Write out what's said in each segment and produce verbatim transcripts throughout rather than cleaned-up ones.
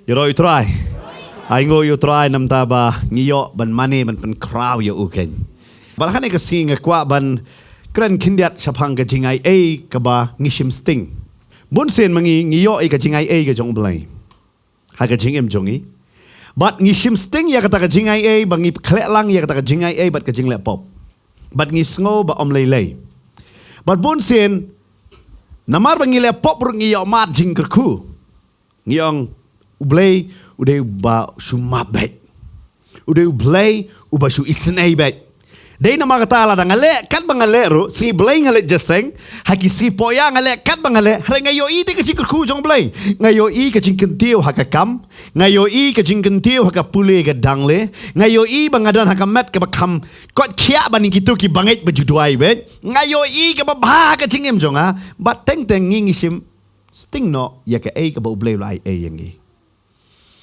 Ïaroh ïa u Trai. Ai nguh ïa u Trai namar ba ngi ïoh ban mane ban pynkhraw ïa u keiñ. Bad ha kane ka sngi nga kwah ban kren khyndiat shaphang ka jingaiei kaba ngi shim sting. Bun sien ma ngi ngi ïoh ïa ka jingaiei ka jong U Blei ha ka jingim jong ngi. Bad ngi shim sting ïa kata ka jingaiei ba ngi khleh lang ïa kata ka jingaiei bad ka jingleh pop. Bad ngi sngew ba ym lei lei. Bad bun sien namar ba ngi leh pop ruh ngi ïoh mad jingkyrkhu. Ngi ong U Blei u dei uba shu map beit. U dei U Blei uba shu isynei beit. Dei namar kata lada nga leh katba nga leh ruh, sngi Blei nga leh jingïaseng, ha ki sngi pohïa nga leh katba nga leh, hynrei nga ïohi te ka jingkyrkhu jong U Blei. Nga ïohi ka jingkyntiew ha ka kam, nga ïohi ka jingkyntiew ha ka pule ka dangle, nga ïohi ba nga don ha ka met kaba kham koit khiah ban ïa kito ki bangeit ba ju duwai beit. Nga ïohi kaba bha ha ka jingim jong nga, bad teng teng ngi ngi shim sting noh ïa kaei kaba U Blei u la ai ei ïa ngi.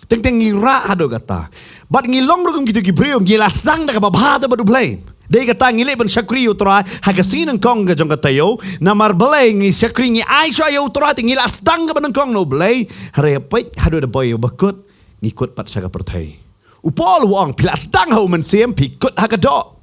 Teng teng ngi rah haduh kata. Bad ngi long ruh kum kito ki briew, ngi la sdang da kaba bha te bad U Blei. Dei kata ngi leh ban shakri ïa u Trai ha ka sngi nyngkong ka jong ka taïew. Namar balei ngi shakri, ngi ai shuwa ïa u Trai te ngi la sdang kaba nyngkong na U Blei. Hynrei peit haduh da poi ïa u bakut, ngi kut pat sha ka pyrthei. U Paul u ong, phi la sdang ha u mynsiem, phi kut ha ka doh.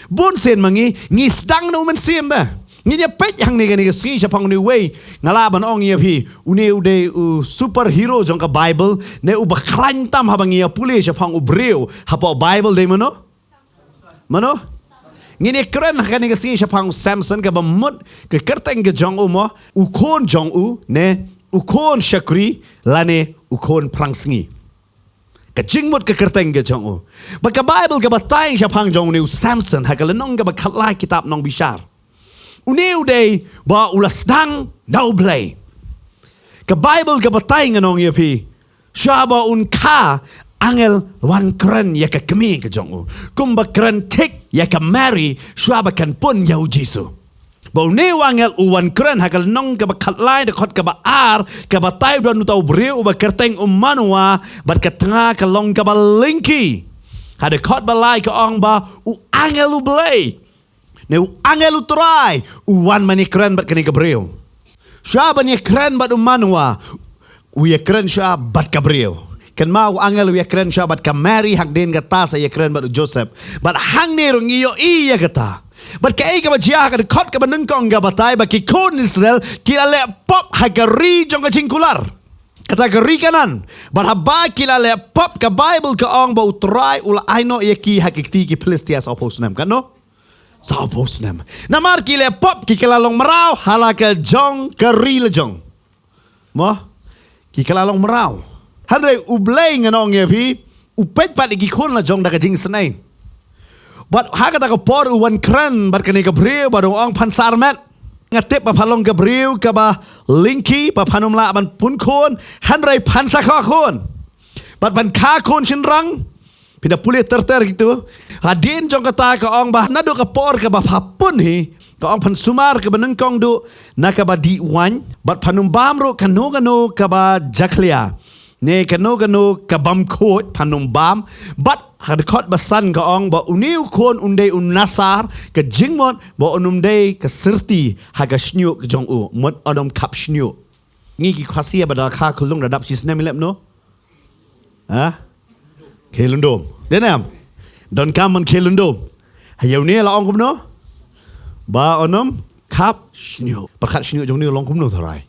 Bun sien ma ngi ngi sdang na u mynsiem da. Ngin ïa peit hangne kane ka sngi shaphang une uwei. Nga lah ban ong ïa phi, une u dei u superhero jong ka Bible, ne uba khlaiñ tam haba ngi ïa pule shaphang u briew hapoh Bible, dei mano? Mano? Ngin ïa kren ha kane ka sngi shaphang u Samson, kaba mut ka kyrteng ka jong u mo, u khun jong u, ne u khun shakri lane u khun phrangsngi. Ka jingmut ka kyrteng ka jong u. Bad ka Bible ka batai shaphang jong une u Samson ha ka lynnong kaba khatlai kitab Nongbishar. Une u dei ba u la sdang na U Blei. Ka Bible ka batai, ngan ong ïa phi, shuwa ba un kha, angel wan kren ïa ka kmie ka jong u, kumba kren thik ïa ka Mary shuwa ba kan pun ïa u Jisu. Ba une u angel u wan kren ha ka lynnong kaba khatlai, dkhot kaba ar, ka batai ba don uta u briew uba kyrteng u Manoa, bad ka tnga ka long kaba lyngkhi. Ha dkhot ba lai ka ong ba u angel U Blei, ne u angel U Trai, u wan ban ïa kren bad kane ka briew. Shuwa ban ïa kren bad u Manoa, u ïa kren shuwa bad ka briew. Kynmaw, u angel u ïa kren shuwa bad ka Mary, hadien kata sa ïa kren bad u Joseph. Bad hangne ruh ngi ïohi ïa kata. Bad kaei kaba jia ha ka dkhot kaba nyngkong ka batai ba ki khun Israel ki la leh pop ha ka ri jong ka jingkular, kata ka ri Kanaan. Bad haba ki la leh pop, ka Bible ka ong ba U Trai u la ai noh ïa ki ha ki kti ki Philistia sawphew snem, katno? Sawphew snem. Namar ki leh pop, ki kylla long mraw ha la ka jong ka ri la jong. Mo? Ki kylla long mraw. Hynrei U Blei, ngan ong ïa phi, u peit pat ïa ki khun la jong da ka jingisynei. Bad ha kata ka por u wan kren bad kane ka briew bad u ong, phan sa armet. Nga tip ba pha long ka briew kaba lyngkhi, ba phan ym lah ban pun khun, hynrei phan sa kha khun. Bad phan kha khun shynrang. Phi da pule ter ter kito. Hadien jong kata ka ong ba naduh ka por kaba pha pun hi, ka ong, phan sumar kaba nyngkong duh na kaba dih waiñ, bad phan ym bam ruh kano kano kaba jakhlia, ne kano kano ka bam khuid phan ym bam. Bad ha dkhot ba san ka ong ba une u khun un dei u Nasar, ka jingmut ba un ym dei ka syrti ha ka shñiuh ka jong u, mut un ym khap shñiuh. Ngi ki Khasi ba da kha khyllung da dap shi snem, i leh kumno? Ha? Khie lyndum. Dei ne em? Donkam ban khie lyndum. Ha ïa une la ong kumno? Ba un ym khap shñiuh. Pyrkhat shñiuh jong une u long kumno tharai?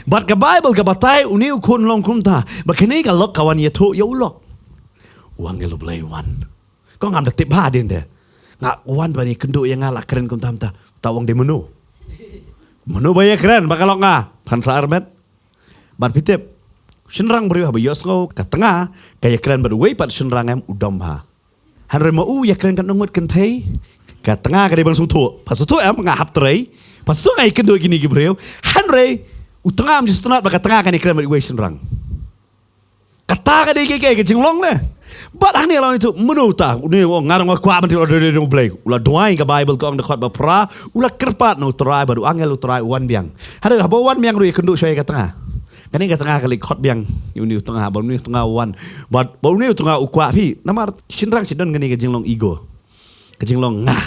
Bad ka Bible ka batai une u khun long kumta. Bad kane ka lok ka wan ïathuh ïa u lok. U angel U Blei u wan. Ko ngam da tip bha hadien te. Nga, u wan ban ïakynduh ïa nga, la kren kumta kumta. Te u ong, dei mano? Mano ba ïakren bad ka lok nga? Phan sa armet. Bad phi tip, shynrang briew haba ïohsngew ka tnga ka ïakren bad uwei pat shynrang, em, u dom bha. Hynrei ma u ïakren katno ngut kynthei, ka tnga ka dei ban sngewthuh. Pha sngewthuh, em, nga hap trei. Pha sngewthuh nga ïakynduh ïa kine ki briew. Hynrei u tnga um ju sngewtynnat ba ka tnga kan ïakren bad uwei shynrang. Kata ka dei ka, ka, ka jinglong ne. Bad hangne la ong ïa u, mano uta? Une u ong, nga ruh nga kwah ban tip, u la duwai, ka Bible ka ong dkhot ba phra, u la kyrpad na U Trai bad u angel U Trai u wan biang. Hynrei haba u wan biang ruh ïakynduh shuwa ïa ka tnga. Kane ka tnga ka leit khot biang ïa une u tnga, bad une u tnga u wan. Bad, bad une u tnga u kwah, phi, namar shynrang shi don kane ka jinglong ego. Ka jinglong nga.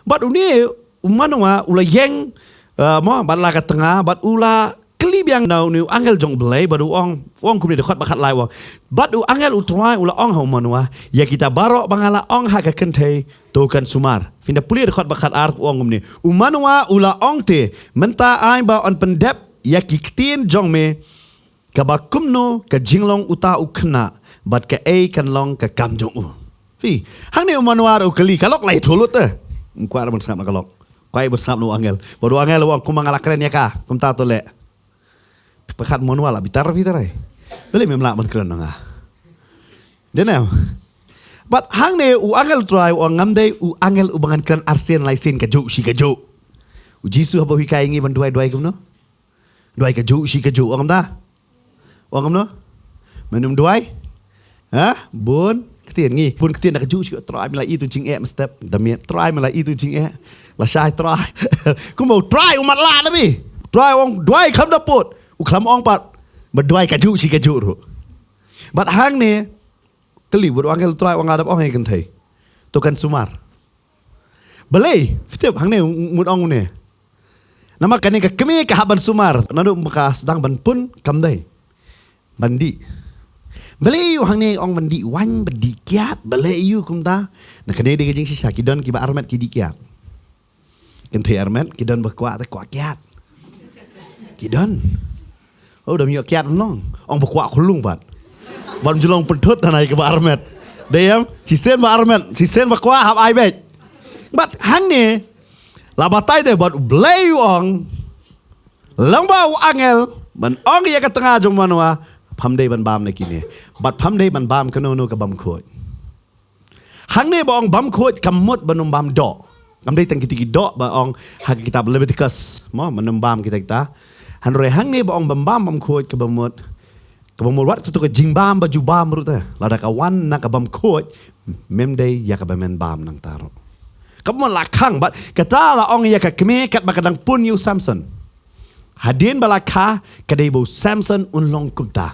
Bad une u Manoa u la ïeng, eh, mo, bad la ka tnga, bad u la Kylli biang na une u angel jong U Blei bad u ong, u ong kumne, dkhot ba khatlai u ong. Bad u angel U Trai u la ong ha u Manoa, ïa kita baroh ba nga la ong ha ka kynthei to kan sumar. Phin da pule dkhot ba khatar, u ong kumne. U Manoa u la ong te, mynta ai ba yn pyndep ïa ki ktien jong me, kaba kumno ka jinglong uta u khynnah, bad kaei kan long ka kam jong u. Phi, hangne u Manoa u kylli, ka lok lai thulut te. Ym kwah ban sngap na ka lok. Kwah ban sngap na u angel. Bad u angel u ong, kumba nga la kren ïa ka, kumta to leh. Pyrkhat u Manoa la bitar, bitar ai. Balei mem lah ban kren na nga. Dei ne em? Bad hangne u angel U Trai u ong, ngam dei u angel uba ngan kren arsien laisien kajuh shi kajuh. U Jisu haba u hikai ïa ngi ban duwai, duwai kumno? Duwai kajuh shi kajuh, ong kumta? Ong kumno? Men ym duwai? Ha? Bun ktien ngi. Bun ktien da kajuh shi, Trai me la ïohi ïa uto u jingeh mynstep. Da miet, Trai me la ïohi ïa uto u jingeh. Lashai Trai. Kumba u Trai u matlah na mi. Trai u ong duwai khlem da pud. U khlem ong pat ba duwai kajuh shi kajuh ruh. Bad hangne, kylli bad u angel U Trai u ong, nga dep ong ïa ka kynthei to kan sumar. Balei? Phi tip hangne u mut ong une. Namar kane ka kmie ka hap ban sumar. Naduh ba ka sdang ban pun kam dei ban dih. Balei u hangne ong ban dih waiñ, ban dih kiad? Balei u kumta? Na kane dei ka jingshisha, ki don kiba armet ki dih kiad. Kynthei armet ki don ba kwah te kwah kiad. Ki don. Oh, dam ïoh kiad, ym long. Ong ba kwah khunlung pat. Bad ym ju long pynthut hana ïa kiba armet. Dei em, shisien ba armet, shisien ba kwah hap ai beit. Bad hangne la batai te bad U Blei u ong, lyngba u angel, ban ong ïa ka tnga jong u Manoa, pham dei ban bam na kine. Bad pham dei ban bam kano kano ka bym khuid. Hangne ba ong bym khuid kam mut ban ym bam doh. Kam dei tang kita ki doh ba ong ha ka kitab Leviticus, mo, ban ym bam kita kita. Hynrei hangne ba ong bym bam bym khuid, kaba mut, kaba mut wat kato ka jingbam ba ju bam ruh te, lada ka wan na ka bym khuid, mem dei ïa kaba men bam nangta ruh. Kaba mut la khang. Bad kata la ong ïa ka kmie katba ka dang pun ïa u Samson. Hadien ba la kha, ka dei ba u Samson un long kumta.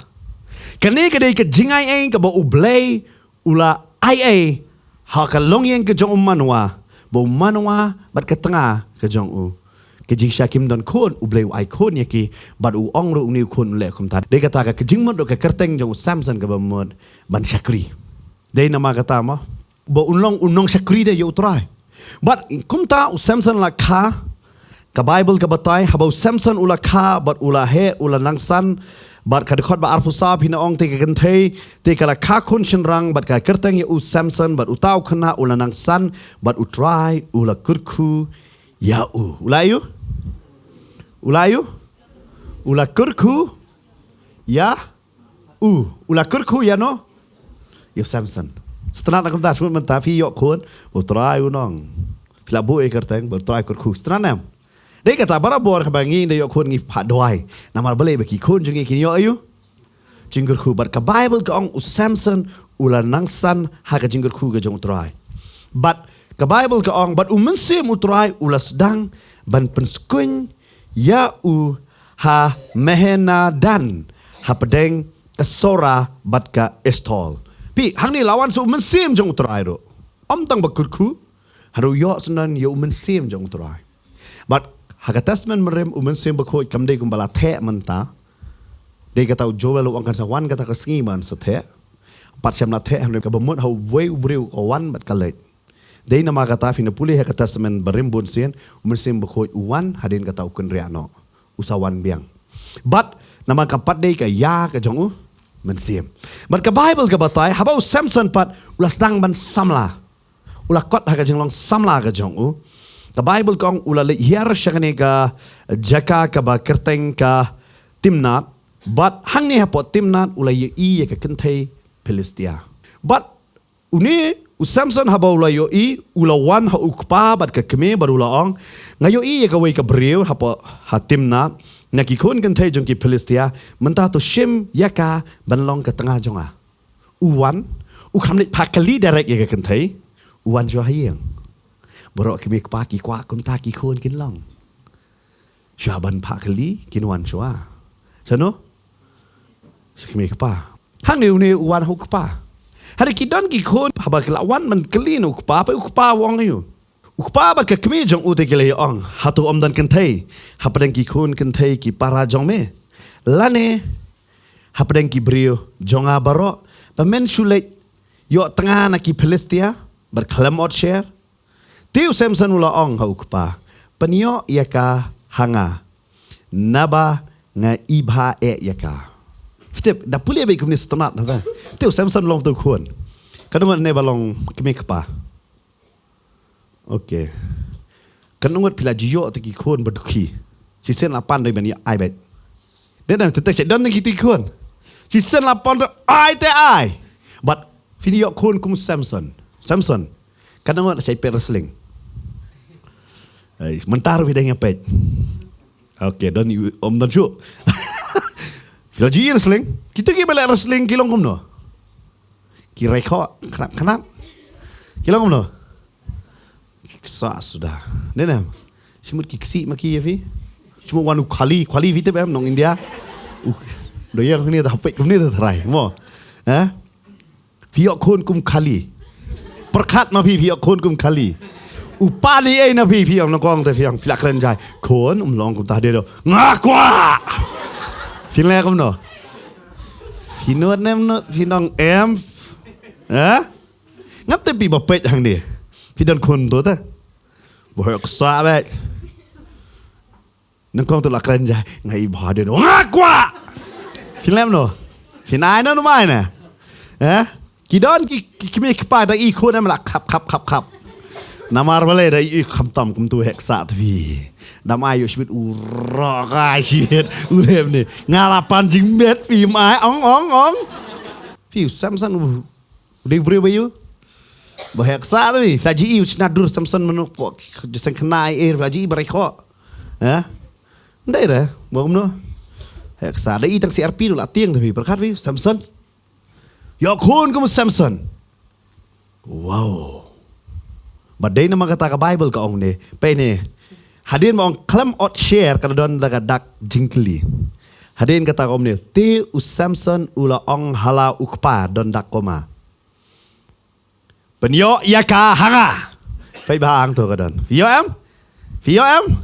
Kane ka dei ka jingai ei kaba U Blei u la ai ei ha ka longïing ka jong u Manoa, ba u Manoa bad ka tnga ka jong u, ka jingshisha kim don khun, U Blei u ai khun ïa ki, bad u ong ruh une u khun un leh kumta. Dei kata ka jingmut ruh ka kyrteng jong u Samson kaba mut ban shakri. Dei namar kata mo, ba un long u nongshakri te ïa u Trai. Bad kumta u Samson la kha. Ka Baibl ka batai, haba u Samson u la kha bad u la heh, u la nangsan, bad ka dkhot ba arphew saw phin ong te ka kynthei te ka la kha khun shynrang bad ka kyrteng ïa u Samson, bad uta u khynnah u la nangsan, bad u Trai u la kyrkhu ïa u. U la ïoh? U la ïoh? U la kyrkhu ïa u, u la kyrkhu ïa no? Ïa u Samson. Sngewtynnat na kumta, shu mynta phi ïoh khun, u Trai u ong, phi la buh ïa ka kyrteng, ba u Trai kyrkhu. Sngewtynnat em? Dei kata barabor haba ngi da ïoh khun ngi phah duwai. Namar balei? Ba ki khun jong ngi kin ïoh ïa u jingkyrkhu. Bad ka Baibl ka ong u Samson u la nangsan ha ka jingkyrkhu ka jong u Trai. Bad ka Baibl ka ong, bad u Mynsiem u Trai u la sdang ban pynskhem ïa u ha Mahaneh-dan, hapdeng ka Sora bad ka Eshtaol. Phi, hangne la wan sa u Mynsiem jong u Trai ruh. Ym tang ba kyrkhu, haduh ïoh sngewthuh ïa u Mynsiem jong u Trai. Bad ha ka Testament Barim u Mynsiem Bakhuid kam dei kumba la theh mynta. Dei kata u Joel u ong kan sa wan kata ka sngi ban sa theh. Pat shym la theh, hynrei kaba mut ha uwei u briew ka wan bad ka leit. Dei namar kata phin pule ha ka Testament Barim bun sien, u Mynsiem Bakhuid u wan hadien kata u kynriah noh, u sa wan biang. Bad namar ka pat dei ka ïa ka jong u Mynsiem. Bad ka Baibl ka batai, haba u Samson pat u la sdang ban samla, u la kot ha ka jinglong samla ka jong u. Ka Baibl ka ong u la leit hiar sha kane ka jaka kaba kyrteng ka Timnat. Bad hangne hapoh Timnat u la ïohi ïa ka kynthei Philistia. Bad une u Samson haba u la ïohi, u la wan ha u kpa bad ka kmie bad u la ong, nga ïohi ïa kawei ka briew hapoh ha Timnat na ki khun kynthei jong ki Philistia, mynta to shim ïa ka ban long ka tnga jong nga. U wan, u kham leit phah kylli direct ïa ka kynthei, u wan shuwa ha ïing. Baroh kmie kpa ki kwah kumta ki khun kin long. Shuwa ban phah kylli kin wan shuwa. Shano? Sha kmie kpa. Hangne une u wan ha u kpa. Hynrei ki don ki khun haba ki la wan ban kylli na u kpa, pat u kpa u ong aïu? U kpa bad ka kmie jong u te ki la ïa ong, hato ym don kynthei hapdeng ki khun kynthei ki para jong me, lane hapdeng ki briew jong nga baroh, ba men shu leit ïoh tnga na ki Philistia bad khlem ot sher? Te u Samson u la ong ha u kpa, pynïoh ïa ka ha nga, naba nga i bha eh ïa ka. Phi tip, da pule beit kumne sngewtynnat hata. Te u Samson long uto u khun. Ka dang ngut ne ba long kmie kpa? Okay. Ka dang ngut phi la ju ïoh te ki khun ba dukhi. Shisien la pan dei ban ïa ai beit. Dei dang te te don te ki khun. Shisien la pan te ai te ai. But phi ïoh khun kum Samson. Samson. Ka dang ngut shait peit wrestling. Ai, mynta ruh phi dang ïa peit. Okay, don ïa, ym don shuh. Phi la ju ïa wrestling. Kita ki ba leh wrestling ki long kumno? Ki rai khoh, khnap, khnap. Ki long kumno? Ki ksa suda. Ne ne. Shimut ki ksih ma ki ïa phi. Shimut wan u khali, khali phi tip em nong India. U, do ïa kumne da peit kumne da trai. Mo. Eh? Phi ïoh khun kum khali. Pyrkhat ma phi, phi ïoh khun kum khali. U pan ei ei na phi, phi ong, nyngkong te phi ong, phi la kren jai. Khun, um long kumta de do. Nga kwah. Phi leh kumno? Phi nud ne em nud, phi nong em. Eh? Ngam tip phi ba peit hangne. Phi don khun to te. Ba hok sa beit. Nyngkong to la kren jai, nga i bha de do. Nga kwah. Phi leh kumno? Phin ai na, ym ai na? Eh? Ki don ki, ki kmie kpa da i khun em la khap, khap, khap, khap. Namar balei da i khamtam kumto heh ksah te phi. Dam ai ïoh shibit u rok ai shibit. U lem ne. Nga la pan jingmet phi, ym ai, ong, ong, ong. Phi u Samson u dei u briew ba ïoh. Ba heh ksah te phi. Sa ji i u shna dur Samson mynno pok. Jiseng khnai er, sa ji i ba rai khoh. Eh? Ndai re, ba kumno? Heh ksah, da i tang C R P ruh la tieng te phi, pyrkhat phi, Samson. Ïoh khun kum Samson. Wow. Ba dei namar kata ka Bible ka ong ne, peit ne. Hadien ba ong khlem ot sher ka la don da ka dak jingkylli. Hadien kata ka ong ne, te u Samson u la ong ha la u kpa don dak koma. Pynïoh ïa ka ha nga. Peit ba hangto ka don. Phi ïoh em? Phi ïoh em?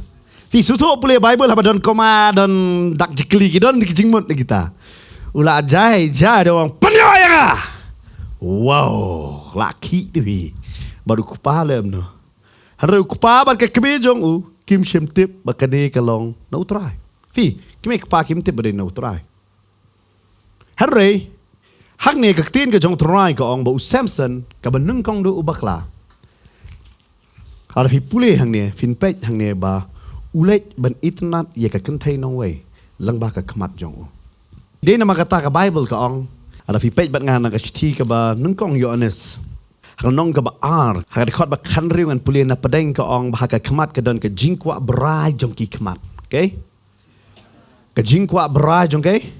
Phi shu thoh pule Bible haba don koma, don dak jingkylli ki don ki jingmut na kita. U la jai jai da ong pynïoh ïa nga. Wow, la khih te phi. Bad u kpa lem no. Hynrei u kpa bad ka kmie jong u kim shym tip ba kane ka long na u Trai. Phi, kmie kpa kim tip ba dei na u Trai. Hynrei hangne ka ktien ka jong u Trai ka ong ba u Samson kaba nyngkong dei u bakla. Lada phi pule hangne, phin peit hangne ba u leit ban itynnad ïa ka kynthei nongwei lyngba ka khmat jong u. Dei namar kata ka Bible ka ong, lada phi peit bad nga na ka shithi kaba nyngkong Ïoannis, ha ka lynnong kaba ar, ha ka dkhot ba khathynriew ngan pule na pdeng ka ong ba ha ka khmat ka don ka jingkwah brai jong ki khmat. Okay? Ka jingkwah brai jong ki.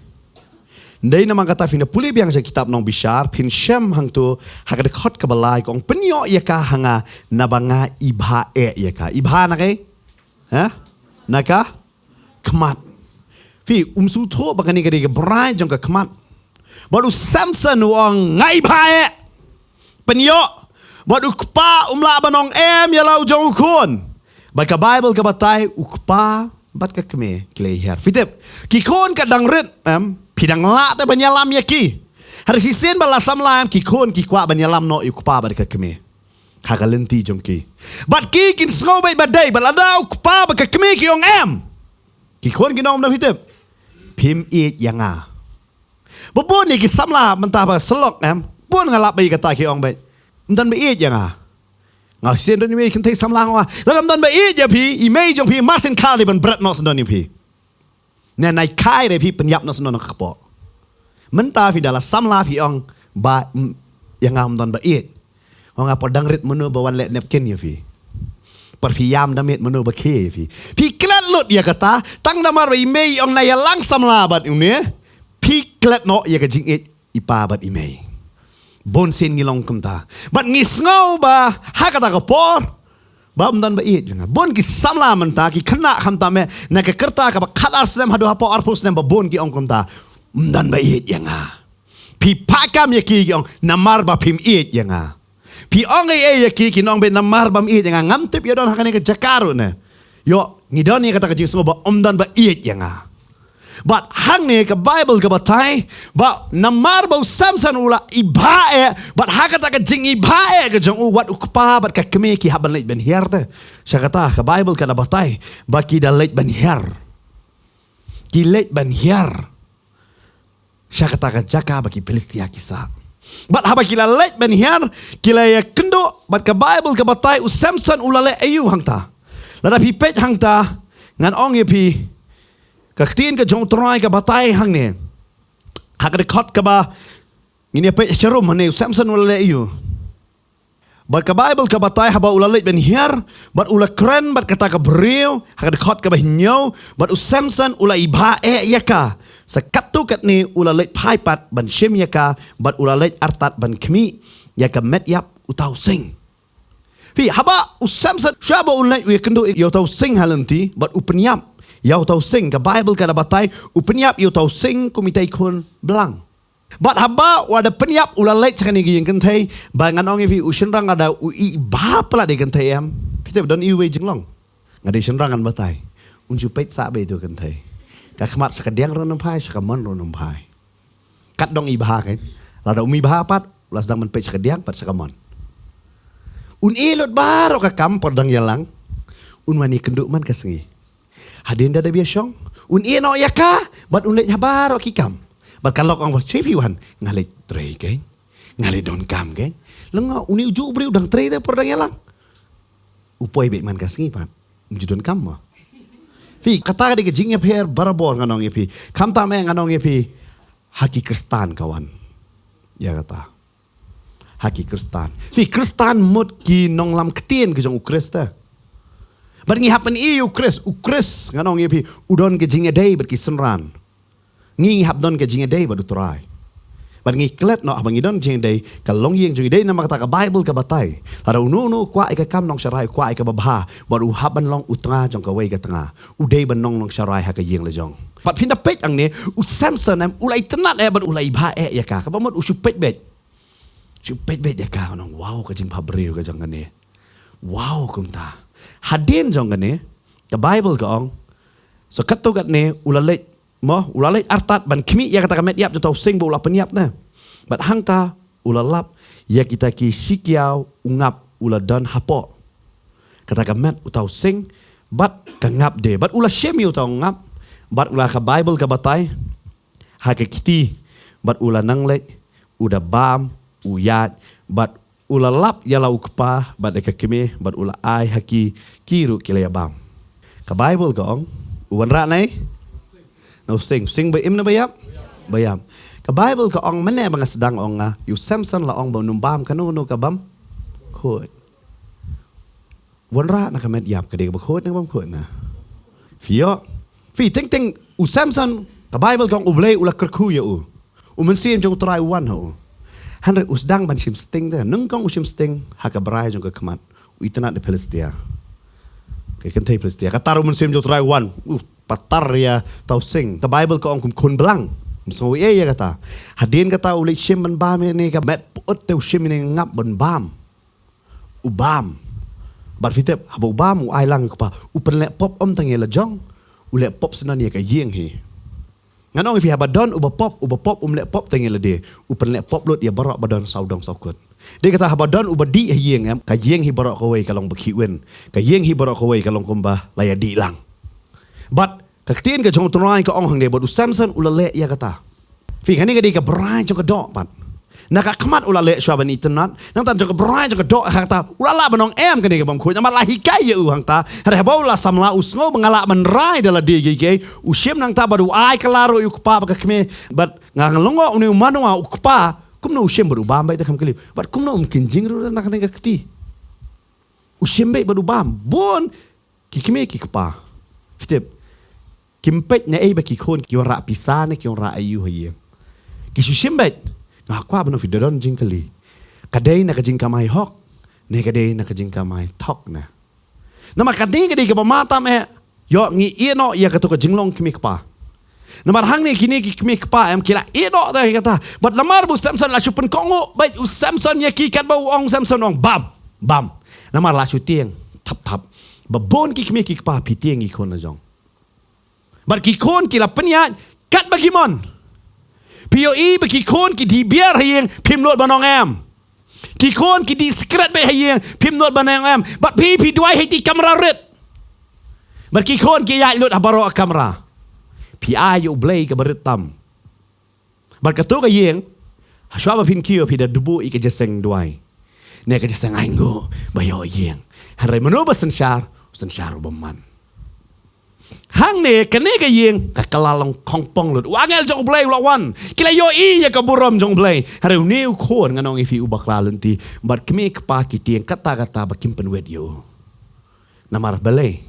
Dei namar kata phin da pule biang sha kitab Nongbishar, phin shem hangto ha ka dkhot kaba lai ka ong pynïoh ïa ka ha nga naba nga i bha eh ïa ka. I bha na ka? Ha? Na ka khmat. Phi, um shu thoh ba kane ka dei ka brai jong ka khmat. Bad u Samson u ong nga i bha eh. Pynïoh. Bad u kpa um lah ban ong em ïa la u jong u khun. Bad ka Bible ka batai u kpa bad ka kmie ki la ïahiar. Phi tip, ki khun ka dang rit em, phi dang lah te ban ïalam ïa ki. Hynrei shisien ba la samla em, ki khun ki kwah ban ïalam noh ïa u kpa bad ka kmie ha ka lynti jong ki. Bad ki kin sngew beit ba dei, bad lada u kpa bad ka kmie ki ong em, ki khun kin ong kumno phi tip? Phim ïeit ïa nga. Ba bun ïa ki samla mynta ba syllok em, bun nga lap ba ïa kata ki ong beit, ym don ba ïeit ïa nga. Nga shisien don i mei kynthei samla nga. Lada ym don ba ïeit ïa phi, i mei jong phi mar sien kha dei ban bret noh sngewdon ïa phi. Ne nai kai re phi pynïap noh sngewdon ka kpoh. Mynta phi da la samla phi ong ba, mm, ïa nga ym don ba ïeit. Ong nga por dang rit mano ba wan leh napkin ïa phi. Por phi ïam da miet mano ba khie ïa phi. Phi klet lut ïa kata, tang namar ba i mei ong na ïalang samla bad une. Phi klet noh ïa ka jingïeit i pa bad i mei. Bun sien ngi long kumta. Bad ngi sngew ba ha kata ka por ba ym don ba ïeit ïa nga. Bun ki samla mynta ki khynnah khamtam eh na ka rta kaba khatar snem haduh hapoh arphew snem ba bun ki ong kumta. Ym don ba ïeit ïa nga. Phi phah kam ïa ki ki ong namar ba phim ïeit ïa nga. Phi ong ei ei ïa ki, kin ong beit namar bym ïeit ïa nga. Ngam tip ïa don ha kane ka jaka ruh ne. Ïoh, ngi don ïa kata ka jingsngew ba ym don ba ïeit ïa nga. Bad hangne ka Baibl ka batai ba namar ba u Samson u la ibha eh, bad ha kata ka jingibha eh ka jong u, wat u kpa bad ka kmie ki hap ban leit ban hiar te. Sha kata ka Baibl ka la batai ba ki da leit ban hiar. Ki leit ban hiar sha kata ka jaka ba ki Philistia ki sah. Bad haba ki la leit ban hiar, ki la ïakynduh, bad ka Baibl ka batai u Samson u la leh aïu hangta. Lada phi peit hangta, ngan ong ïa phi, ka ktien ka jong u Trai ka batai hangne. Ha ka dkhot kaba ngin ïa peit sharum hangne, u Samson u la leh aïu. Bad ka Baibl ka batai haba u la leit ban hiar, bad u la kren bad kata ka briew, ha ka dkhot kaba hynñiew, bad u Samson u la ibha eh ïa ka. Sa katto katne u la leit phai pat ban shim ïa ka, bad u la leit artat ban khmih ïa ka met ïap uta u sing. Phi, haba u Samson, shuwa ba un leit u ïakynduh ïa uta u sing ha lynti, bad u pynïap ïa uta u sing, ka Baibl ka la batai, u pynïap ïa uta u sing kum ita i khun blang. Bad haba u la da pynïap u la leit sha kane ka ïing kynthei, ba ngan ong ïa phi u shynrang lada u ibha palat ïa ka kynthei em. Phi tip don iwei i jinglong. Nga dei shynrang ngan batai. Un shu peit sah beit ïa uta u kynthei. Ka khmat sha ka diang ruh ym phai, sha ka mon ruh ym phai. Kat dong ibha kein. Lada um ibha pat, u la sdang ban peit sha ka diang pat sha ka mon. Un ïeh lut baroh ka kam por dang ïalang. Un wan ïakynduh man ka sngi. Hadien da dep ïashong, un ïeh noh ïa ka, bad un leit ha baroh ki kam. Bad ka lok ong ba, "Shu phi wan, nga leit trei kein. Nga leit donkam kein." Lyngngoh, une ujuh u briew u dang trei te por dang ïalang. U poi beit man ka sngi pat. Um ju donkam mo. Phi, kata ka dei ka jingïapher barabor ngan ong ïa phi. Khamtam eh ngan ong ïa phi. Ha ki Khristan ka wan ïa kata. Ha ki Khristan. Phi, Khristan mut ki nonglam ktien ki jong u Khrist te. Bad ngi hap ban ïohi ïa u Khrist, u Khrist ngan ong ïa phi, u don ka jingïadei bad ki synran. Ngi, ngi hap don ka jingïadei bad u Trai. Bad ngi klet noh haba ngi don jingïadei, ka longïing jong ngi dei namar kata ka Baibl ka batai. Lada uno uno u kwah ïa ka kam nongsharai, u kwah ïa kaba bha, bad u hap ban long u tnga jong kawei ka tnga. U dei ban long nongsharai ha ka ïing la jong. Bad phin da peit hangne, u Samson em, u la itynnad eh bad u la ibha eh ïa ka. Kaba mut u shu peit beit. Shu peit beit ïa ka, ngan ong, wow, ka jingbhabriew ka jong kane. Wow, kumta. Hadien jong kane, ka Baibl ka ong, sa katto katne, u la leit, mo, u la leit artat ban khmih ïa kata ka met ïap jong uta u sing ba u la pynïap ne. Bad hangta, u la lap ïa kita ki shikiaw u ngap u la don hapoh kata ka met uta u sing, bad ka ngap de. Bad u la shim ïa uta u ngap, bad u la, ka Baibl ka batai, ha ka kti, bad u la nang leit, u da bam, u ïaid, bad u la lap ïa la u kpa, bad ïa ka kmie, bad u la ai ha ki, ki ruh ki la ïa bam. Ka Baibl ka ong, u wanrah na i? Na u sing, sing ba im ne ba ïap? Ba ïap. Ka Baibl ka ong, mynne ba nga sdang ong nga, ïa u Samson la ong ba un ym bam kano kano ka bym khuid. Wanrah na ka met ïap, ka dei kaba khuid ne ka bym khuid na. Phi ïoh. Phi, teng teng u Samson, ka Baibl ka ong U Blei u la kyrkhu ïa u. U Mynsiem jong u Trai u wan ha u. Hynrei u sdang ban shim sting te, nyngkong u shim sting ha ka brai jong ka khmat. U itynnad ïa Philistia. Ka kynthei Philistia. Kata ruh u Mynsiem jong u Trai u wan. U patar ïa uta u sing. Ka Baibl ka ong kum khun blang. Ym sngew ei ïa kata. Hadien kata u leit shim ban bam ïa kane ka met pyut te, u shim ïa kane ka ngap ban bam. U bam. Bad phi tip, haba u bam, u ai lang ïa u kpa. U pynleh pop ym tang ïa la jong. U leh pop syndon ïa ka ïing hi. Ngan ong ïa phi, haba don uba pop, uba pop um leh pop tang ïa lade. U pynleh pop lut ïa baroh ba don sawdong sawkut. Dei kata, haba don uba dih ha ïing, em, ka ïing hi baroh kawei ka long ba khih win. Ka ïing hi baroh kawei ka long kumba la ïa dih lang. Bad ka ktien ka jong u Trai ka ong hangne, bad u Samson u la leh ïa kata. Phi, kane ka dei ka brai jong ka doh pat. Na ka khmat u la leh shuwa ban itynnad. Nangta jong ka brai jong ka doh, kata u la lah ban ong em, kane ka bym khuid. Namar la hikai ïa u hangta. Hynrei haba u la samla, u sngew ba nga lah ban rai da lade kiei kiei. U shim nangta bad u ai kylla ruh ïa u kpa bad ka kmie. Bad nga lyngngoh une u manoh u kpa, kumno u shim bad u bam beit te, kham kylli. Bad kumno um kynjing ruh na kane ka kti. U shim beit bad u bam. Bun ki kmie ki kpa, phi tip, kim peit na ei ba ki khun ki wanrah pisa ne ki wanrah aïu ha ïing. Ki shu shim beit. Nga kwah ban ong ïa phi, da don jingkylli. Ka dei na ka jingkamai hok ne ka dei na ka jingkamai thok ne? Namar kane ka dei kaba ma tam eh. Ïoh, ngi ïeh noh ïa kato ka jinglong kmie kpa. Namar hangne kine ki kmie kpa em ki la ïeh noh da kata. Bad namar ba u Samson la shu pynkohnguh bad u Samson ïa ki, katba u ong u Samson, ong bam, bam. Namar la shu tieng thap thap. Ba bun ki kmie ki kpa phi tieng ki khun la jong. Bad ki khun ki la pynïaid katba ki mon. Phi ïohi ba ki khun ki die biar ha ïing, phim nud ban ong em. Ki khun ki die sikret beit ha ïing, phim nud ban ong em. Bad phi, phi duwai ha ki kamra rit. Bad ki khun ki ïaid lut ha baroh kamra. Phi ai ïa u Blei kaba rit tam. Bad kato ka ïing, hashwa ba phin kiew phi da duh buh ïa ka jingïaseng duwai. Ne ka jingïaseng ainguh ba ïoh ïing. Hynrei mano ba synshar, synshar u bymman. Hangne kane ka ïing ka, ka la long khongpong lut. U angel jong u Blei u la wan. Ki la ïohi ïa ka burom jong u Blei. Hynrei une u khun, ngan ong ïa phi, u bakla lynti. Bad kmie kpa ki tieng katta katta ba kim pynwit ïa u. Namar balei?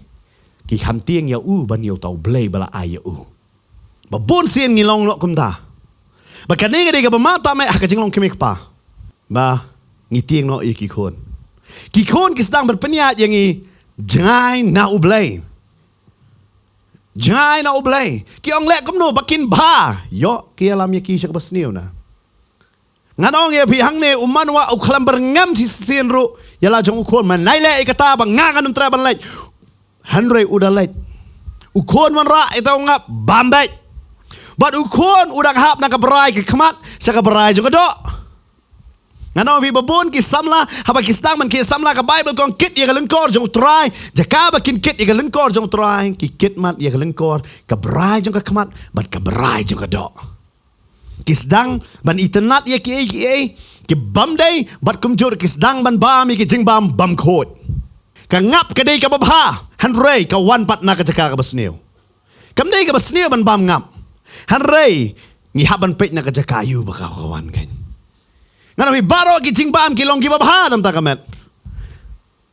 Ki kham tieng ïa u ban ïa uta u Blei ba la ai ïa u. Ba bun sien ngi long noh kumta. Ba kane ka dei kaba mata meh ha ka jinglong kmie kpa. Ba ngi tieng noh ïa ki khun. Ki khun ki sdang ban pynïaid ïa ngi jngai na u Blei. Jngai na u Blei. Ki ong leh kumno ba kin bha. Ïoh ki ïalam ïa ki sha kaba sniew na. Ngan ong ïa phi hangne, u manwah u khlem byrngem shisien ruh ïa la jong u khun. Mynta leh ïa kata ba nga ngan ym treh ban leit. Hynrei u da leit. U khun wanrah ïa uta u ngap, bam beit. Bad u khun u dang hap na ka brai ka khmat sha ka brai jong ka doh. Ngan ong ïa phi ba bun ki samla, haba ki sdang ban kit samla, ka Baibl ka ong kit ïa ka lyngkor jong u Trai. Jaka ba kin kit ïa ka lyngkor jong u Trai, ki kit mat ïa ka lyngkor, ka brai jong ka khmat bad ka brai jong ka doh. Ki sdang ban itynnad ïa kiei kiei ki bym dei, bad kumjuh ki sdang ban bam ïa ki jingbam bymkhuid. Ka ngap ka dei kaba bha, hynrei ka wan pat na ka jaka kaba sniew. Kam dei kaba sniew ban bam ngap. Hynrei ngi hap ban peit na ka jaka aïu ba ka wan kan. Ngan ong ïa phi, baroh ki jingbam ki long kiba bha na ka bynta ka met.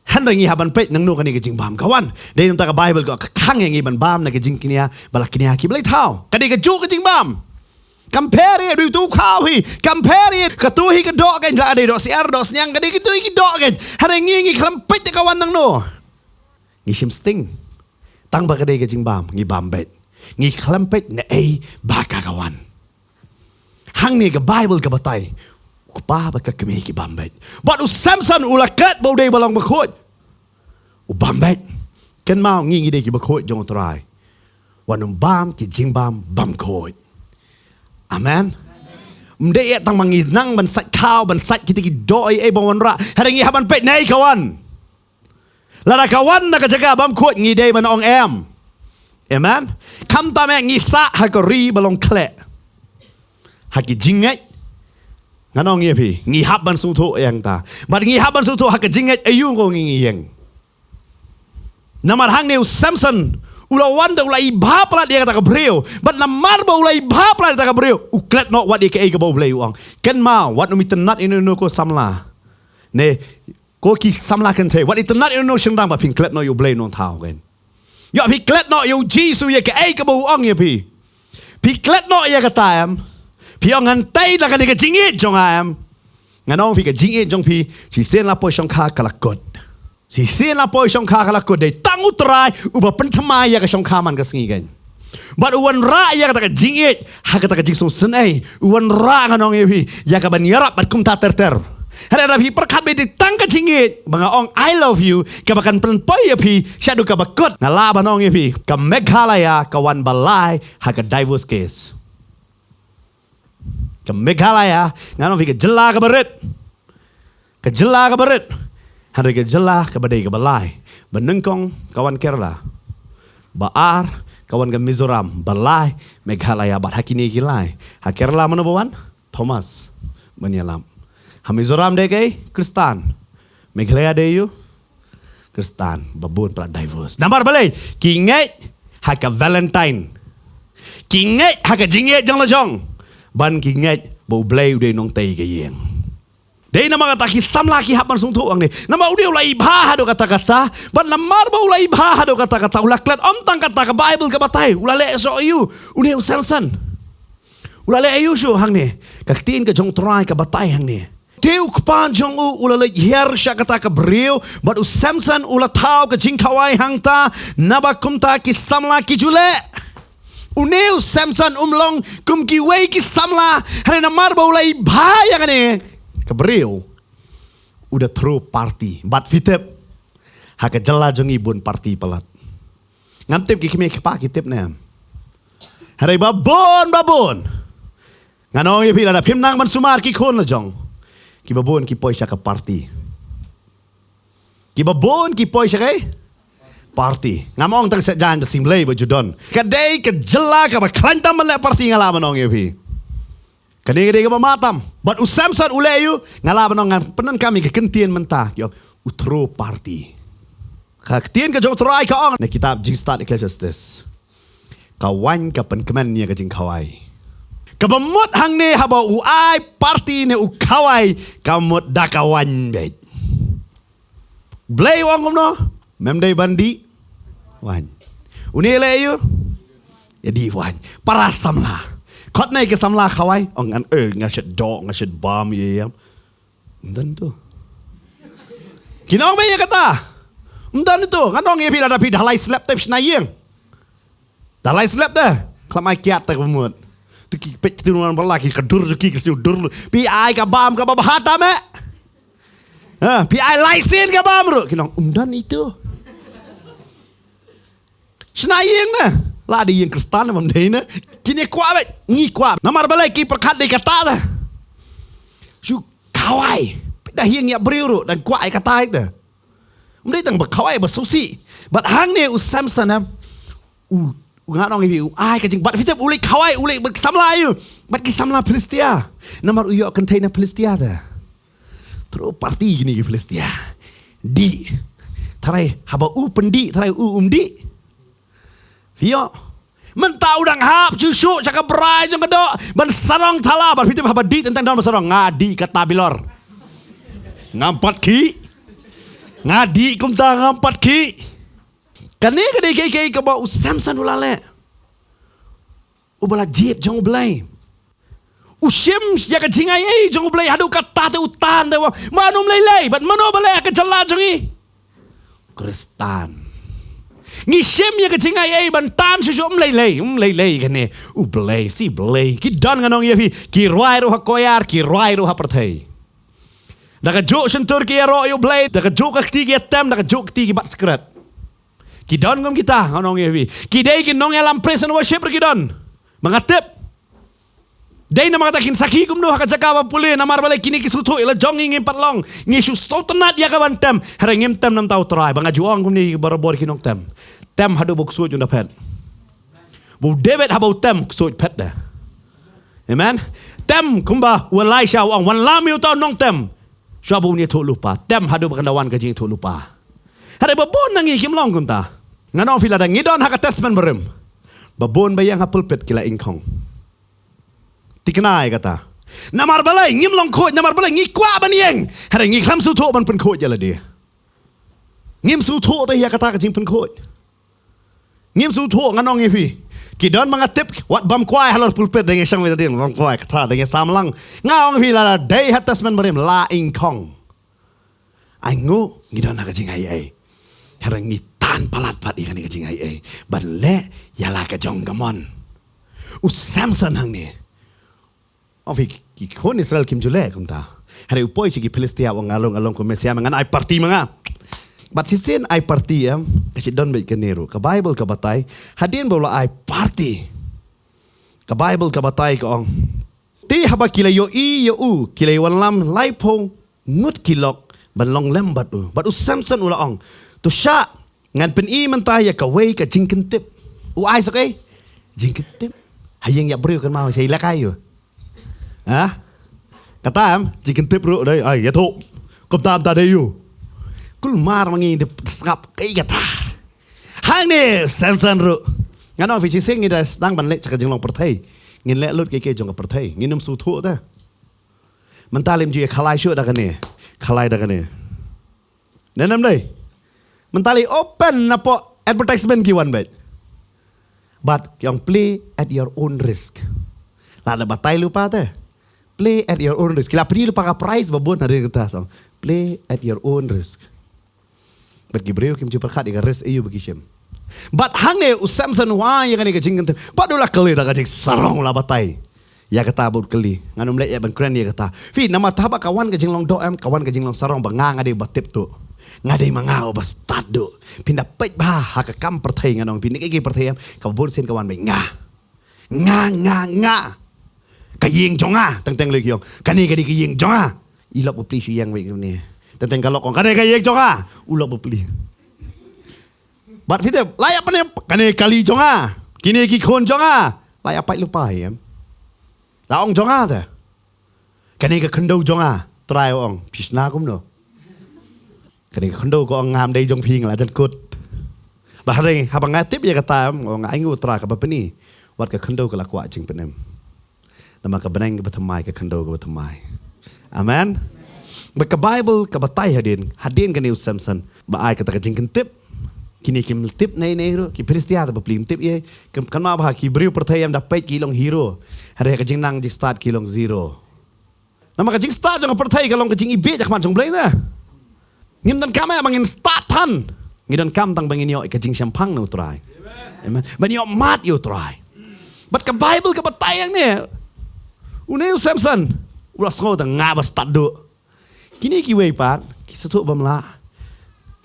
Hynrei ngi hap ban peit nangno kane ka jingbam ka wan. Dei na ka bynta ka Baibl ka ong ka khang ïa ngi ban bam na ka jingkñia ba la kñia ki blei thaw. Ka dei kajuh ka jingbam. Kam pher ïa, dei uto u khaw hi. Kam pher ïa, kato hi ka doh kan, la dei doh syiar, doh synñiang, ka dei kito hi ki doh kan. Hynrei ngi, ngi khlem peit te ka wan nangno. Ngi shim sting. Tang ba ka dei ka jingbam, ngi bam beit. Ngi khlem peit naei ba ka, ka wan. Hangne ka Baibl ka batai, u kpa bad ka kmie ki bam beit. Bad u Samson u la klet ba u dei ba long bakhuid. U bam beit. Kynmaw, ngi, ngi dei ki bakhuid jong u Trai. Wat nym bam ki jingbam bymkhuid. Amen. Ym dei ïa tang ma ngi nang ban sait khaw, ban sait kita ki doh ei ei ba wanrah. Hynrei ngi hap ban peit naei ka wan. Lada ka wan na ka jaka bymkhuid, ngi dei ban ong em. Amen. Khamtam eh ngi sah ha ka ri ba long khleh. Ha ki jingngeit. Ngan ong ïa phi, ngi hap ban sngewthuh ïa kata. Bad ngi hap ban sngewthuh ha ka jingngeit aïu ko ngi, ngi ïeng. Namar hangne u Samson u la wan te u la ibha palat ïa kata ka briew. Bad namar ba u la ibha palat ïa kata ka briew, u klet noh wat ïa kaei kaba U Blei u ong. Kynmaw, wat nym itynnad ïa uno uno ko samla. Ne, ko ki samla kynthei, wat itynnad ïa uno uno shynrang ba phin klet noh ïa U Blei Nongthaw kan. Ïa phi klet noh ïa U Jisu ïa kaei kaba u ong ïa phi. Phi klet noh ïa kata em. Phi ong ngan tei da kane ka jingïeit jong nga em. Ngan ong ïa phi, ka jingïeit jong phi, shisien la poi shongkha ka la kut. Shisien la poi shongkha ka la kut, dei tang U Trai uba pynthymmai ïa ka shongkha man ka sngi kan. Bad u wanrah ïa kata ka jingïeit ha kata ka jingsngewsynei. U wanrah, ngan ong ïa phi, ïa ka ban ïarap bad kumta ter ter. Hynrei lada phi pyrkhat ba dei tang ka jingïeit ba nga ong I love you, kaba kan pynpoi ïa phi shaduh kaba kut, nga lah ban ong ïa phi, ka Meghalaya ka wan ba lai ha ka divorce case. Ka Meghalaya, ngan ong ïa phi, ka jylla kaba rit. Ka jylla kaba rit. Hynrei ka jylla kaba dei kaba lai. Ba nyngkong ka wan Kerala. Ba ar ka wan ka Mizoram. Ba lai Meghalaya. Bad ha kine ki lai, ha Kerala mano ba wan? Thomas ban ïalap. Ha Mizoram dei kaei? Khristan. Meghalaya dei aïu? Khristan. Ba bun palat divorce. Namar balei? Ki ngeit ha ka Valentine. Ki ngeit ha ka jingïeit jong la jong. Ban ki ngeit ba U Blei u dei nongtei ka ïing. Dei namar kata ki samla ki hap ban sngewthuh hangne. Namar une u la ibha haduh katta katta. Bad namar ba u la ibha haduh katta katta, u la klet, ym tang kata, ka Baibl ka batai u la leh shuh aïu une u Samson. U la leh aïu shuh hangne. Ka ktien ka jong U Trai ka batai hangne. Te u kpa jong u u la leit hiar sha kata ka briew, bad u Samson u la thaw ka jingkhawai hangta, naba kumta ki samla ki ju leh. Une u Samson um long kum kiwei ki samla, hynrei namar ba u la i bha ïa kane ka briew, u da throw party. Bad phi tip, ha ka jylla jong ngi bun party palat. Ngam tip ki kmie ki kpa ki tip ne em. Hynrei ba bun, ba bun. Ngan ong ïa phi, lada phim nang ban sumar ki khun la jong, ki ba bun ki poi sha ka party. Ki ba bun ki poi sha ka party. Ngam ong tang sha jan ba sing Blei ba ju don. Ka dei ka jylla kaba khlaiñ tam ban leh party, nga lah ban ong ïa phi. Kane ka dei kaba mad tam. Bad u Samson u leh aïu? Nga lah ban ong, ngan pyndonkam ïa ka kyntien mynta. Ki ong u throw party. Ka ktien ka jong u Trai ka ong na kitab Jingstad, Ecclesiastes, ka waiñ ka pynkmen ïa ka jingkhawai. Kaba mut hangne haba u ai party ne u khawai, ka mut da ka waiñ beit. Blei u ong kumno? Mem dei ban dih waiñ. Une leh aïu? Ïa dih waiñ. Para samla. Khot ne ki samla khawai. Ong ngan, eh, nga shet doh, nga shet bam ïa ïa. Ym don tu. Kin ong ba ïa kata. Ym don tu. Ngan ong ïa phi, lada phi da lai slep te phi shna ïing. Da lai slep te. Khlem ai kiad te ka mut. Tu ki peit tu nuan bala ki ka dur tu ki ka siu dur. Phi ai ka bam kaba bha tam eh. Ha, phi ai lai sien ka bam ruh. Kin ong ym don itu. Shna ïing ne. La dei ïing Khristan ne bym dei ne. Kine kwah beit, ngi kwah. Namar balei ki pyrkhat dei kata te. Shu khawai. Da ïing ïa briew ruh dang kwah ïa kata te. Ym dei tang ba khawai ba sngewsih. Bad hangne u Samson em. U, u ngan ong ïa phi, u ai ka jing, bad phi tip u leit khawai, u leit bad samla aïu. Bad ki samla Philistia. Namar u ïoh kynthei na Philistia te. Throw party kine ki Philistia. Dih. Tharai haba u pyndih, tharai u um dih. Phi ïoh. Mynta u dang hap shuh shuh sha ka brai jong ka doh ban sarong thala, bad phi tip haba dih teng teng don ba sarong, nga dih kata bilor. Ngam pat khih. Nga dih kumta, ngam pat khih. Kane ka dei kaei kaei kaba u Samson u la leh. Uba la jied jong U Blei. U shim ïa ka jingaiei jong U Blei haduh katta te u tan te u ong, mano ym lei lei, bad mano ba leh ha ka jylla jong ngi? Khristan. Ngi shim ïa ka jingaiei ban tan shuh shuh, ym lei lei, ym lei lei kane. U Blei, shi Blei. Ki don, ngan ong ïa phi, ki rwai ruh ha koiar, ki rwai ruh ha pyrthei. Da kajuh shyntur ki ïaroh ïa U Blei, da kajuh ka kti ki ïatem, da kajuh kti ki bat secret. Ki don kum kita, ngan ong ïa phi. Ki dei ki nongïalam praise and worship ruh ki don. Ba nga tip. Dei namar kata kin sakhi kumno ha ka jaka ba pule, namar balei kine ki sngewthuh ïa la jong ngi ngim pat long. Ngi shu sngewtynnat ïa ka ban tem. Hynrei ngim tem namar U Trai. Ba nga ju ong kumne, barabor ki nongtem. Tem haduh ba u ksuid un da phet. Ba u David haba u tem, u ksuid phet da. Amen. Tem kumba u Elisha u ong, wanlam ïa uta u nongtem. Shuwa ba un ïathuhlypa. Tem haduh ba kan da wan ka jingïathuhlypa. Hynrei ba bun na ngi kim long kumta. Ngan ong phi, lada ngi don ha ka testament barim, ba bun ba ïeng ha pulpit ki la ingkhong. Thikna ïa kata. Namar balei? Ngim long khuid, namar balei? Ngi kwah ban ïeng. Hynrei ngi khlem sngewthuh ban pynkhuid ïa lade. Ngim sngewthuh te ïa kata ka jingpynkhuid. Ngim sngewthuh, ngan ong ïa phi. Ki don ba nga tip, wat bam kwai halor pulpit, dang ïa shong ïa ding, bam kwai kata, dang ïa samlang. Nga ong ïa phi, lada dei ha testament barim, la ingkhong. Ai nguh, ngi don ha ka jingaiei. Hynrei ngi tan palat pat ïa kane ka jingaiei. Ban leh ïa la ka jong ka mon. U Samson hangne. Ong phi, ki khun Israel kim ju leh kumta. Hynrei u poi sha ki Philistia, u ong, nga long, nga long kum Mesia, ngan ai party ma nga. Bad shisien ai party em, ka shu don beit kane ruh. Ka Bible ka batai, hadien ba u la ai party. Ka Bible ka batai ka ong, te haba ki la ïohi ïa u, ki la ïawanlam laiphew ngut ki lok ban long lem bad u. Bad u Samson u la ong, to sha, ngan pyni mynta ïa kawei ka jingkyntip. U ai sa kaei? Jingkyntip. Ha ïing ïa briew kan mau, sha ïalehkai ïa u. Ha? Kata em, jingkyntip ruh dei, ai, ïathuh. Kumta mynta dei ïa u. Kulmar ma ngi da sngap kaei kata. Hangne Samson ruh. Ngan ong phi, shisien ngi da sdang ban leit sha ka jinglong pyrthei. Ngin leh lut kaei kaei jong ka pyrthei. Ngin ym sngewthuh te. Mynta lym ju ïa khalai shuh da kane. Khalai da kane. Ngan ym dei. Mynta lei open napoh advertisement ki wan beit. Bad ki ong play at your own risk. Lada batai lypa te. Play at your own risk. Ki la pyni lypa ka prize ba bun, hadien kata song. Play at your own risk. Bad ki briew kim ju pyrkhat ïa ka risk aïu ba ki shim. Bad hangne u Samson u ai ïa kane ka jingkyntip. Bad u la kylli da ka jingsarong, u la batai ïa kata bad u kylli. Ngan ym leh ïa ban kren ïa kata. Phi, namar haba ka wan ka jinglong doh em, ka wan ka jinglong sarong ba nga nga dei ba tip duh. Nga dei ma nga ba stad duh. Phin da peit bha ha ka kam pyrthei, ngan ong phi, ne ka ki pyrthei em, kaba bun sien ka wan beit nga. Nga, nga, nga. Ka ïing jong nga, teng teng lei ki ong. Kane ka dei ka ïing jong nga. I lok bapli shu ïeng wei kane. Teng teng ka lok ong, kane ka ïing jong nga. U lok bapli. Bad phi tip, la ïa pynïap, kane kali jong nga. Kine ki khun jong nga. La ïa pait lypa em. La ong jong nga te. Kane ka khyndew jong nga. Trai ong, phi shna kumno? Kane ka khyndew ka ong, ngam dei jong phi, nga la jan kut. Bad hynrei haba nga tip ïa kata em, nga ong, ai nguh Trai kaba pyni. Wat ka khyndew ka la kwah jingpynim. Namar ka bneng kaba thymmai, ka khyndew kaba thymmai. Amen. Bad ka Baibl ka batai hadien, hadien kane u Samson ba ai kata ka jingkyntip. Kine kim tip ne ne ruh, ki Philistia te bapli kim tip ïa. Kan, kan ma ba ki briew pyrthei em da peit ki long hero. Hynrei ka jingnang jingstad ki long zero. Namar ka jingstad jong ka pyrthei ka long ka jingibieit ha khmat jong U Blei te. Ngim donkam ïa ba ngin stad than. Ngi donkam tang ba ngin ïoh ka jingshemphang na U Trai. Amen. Ban ïoh mad ïa U Trai. Bad ka Baibl ka batai hangne. Une u Samson u la sngew tang, nga ba stad duh. Kine kiwei pat ki sngewthuh bym lah.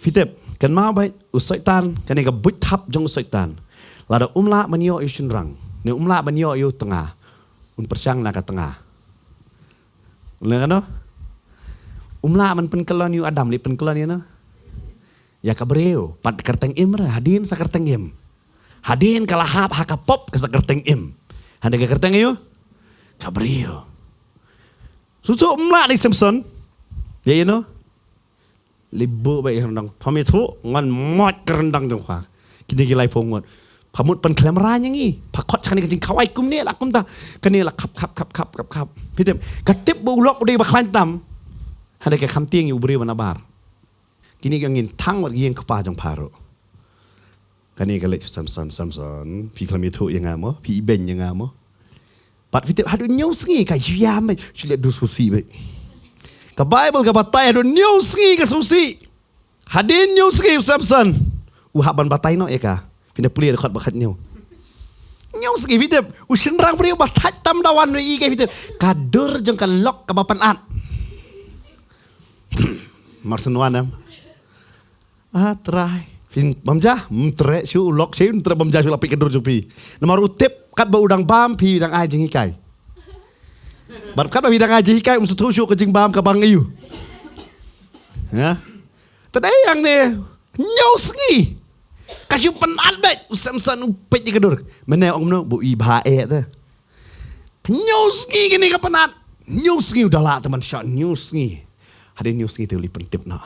Phi tip, kan ma ba u Soitan, kane ka buit thap jong u Soitan. Lada um lah ban ïoh ïa u shynrang, ne um lah ban ïoh ïa u tnga, un pyrshang na ka tnga. Leh kano? Um lah ban pynkyllon ïa u Adam, leh pynkyllon ïa no? Ïa ka briew, pat kyrteng im re, hadien sa kyrteng im. Hadien ka la hap ha ka pop ka sa kyrteng im. Hadien ka kyrteng ïa u? Ka briew. Susu um lah ni Samson. Ïa ïa no? Libu ba ïa ryndang. Pha mi thu ngan mot ka ryndang jong pha. Kine ki laiphew ngut. Pha mut pynkhlem ra ïa ngi. Pha khot kane ka jingkhawai kumne la kumta. Kane la khap khap khap khap khap khap. Phi tip. Ka tip ba u lok u dei ba khlaiñ tam. Hynrei ka kham tieng ïa u briew ba nabar. Kine ki ngin thang wat ïing kpa jong pha ruh. Kane ka leit Samson, Samson, phi khlem ïathuh ïa nga mo, phi ibeiñ ïa nga mo. Pat phi tip haduh hynñiew sngi ka ïam beit, shu leit dur sngewsih beit. Ka Baibl ka batai haduh hynñiew sngi ka sngewsih. Hadien hynñiew sngi u Samson u hap ban batai noh ïa ka. Phin da pule dkhot ba khathynñiew. Hynñiew sngi phi tip, u shynrang briew ba thait tam da wan ïa ka phi tip. Ka dur jong ka lok kaba pynat. Mar shen wan em. Ah, Trai. Phin bam ja, mm, Trai, shu lok, shu, mm, Trai bam ja, shu la peit ka dur jong phi. Namar u tip, katba u dang bam, phi dang ai jinghikai. Bad katba phi dang ai jinghikai, um sngewthuh shuh ka jingbam ka bang ïa u. Ya. Te dei hangne, hynñiew sngi. Ka shu pynat beit, u Samson u peit ïa ka dur. Mynne ong kumno, ba u i bha eh te. Hynñiew sngi kane ka pynat. Hynñiew sngi u da lah te man shah hynñiew sngi. Hadien hynñiew sngi te u leit pyntip noh.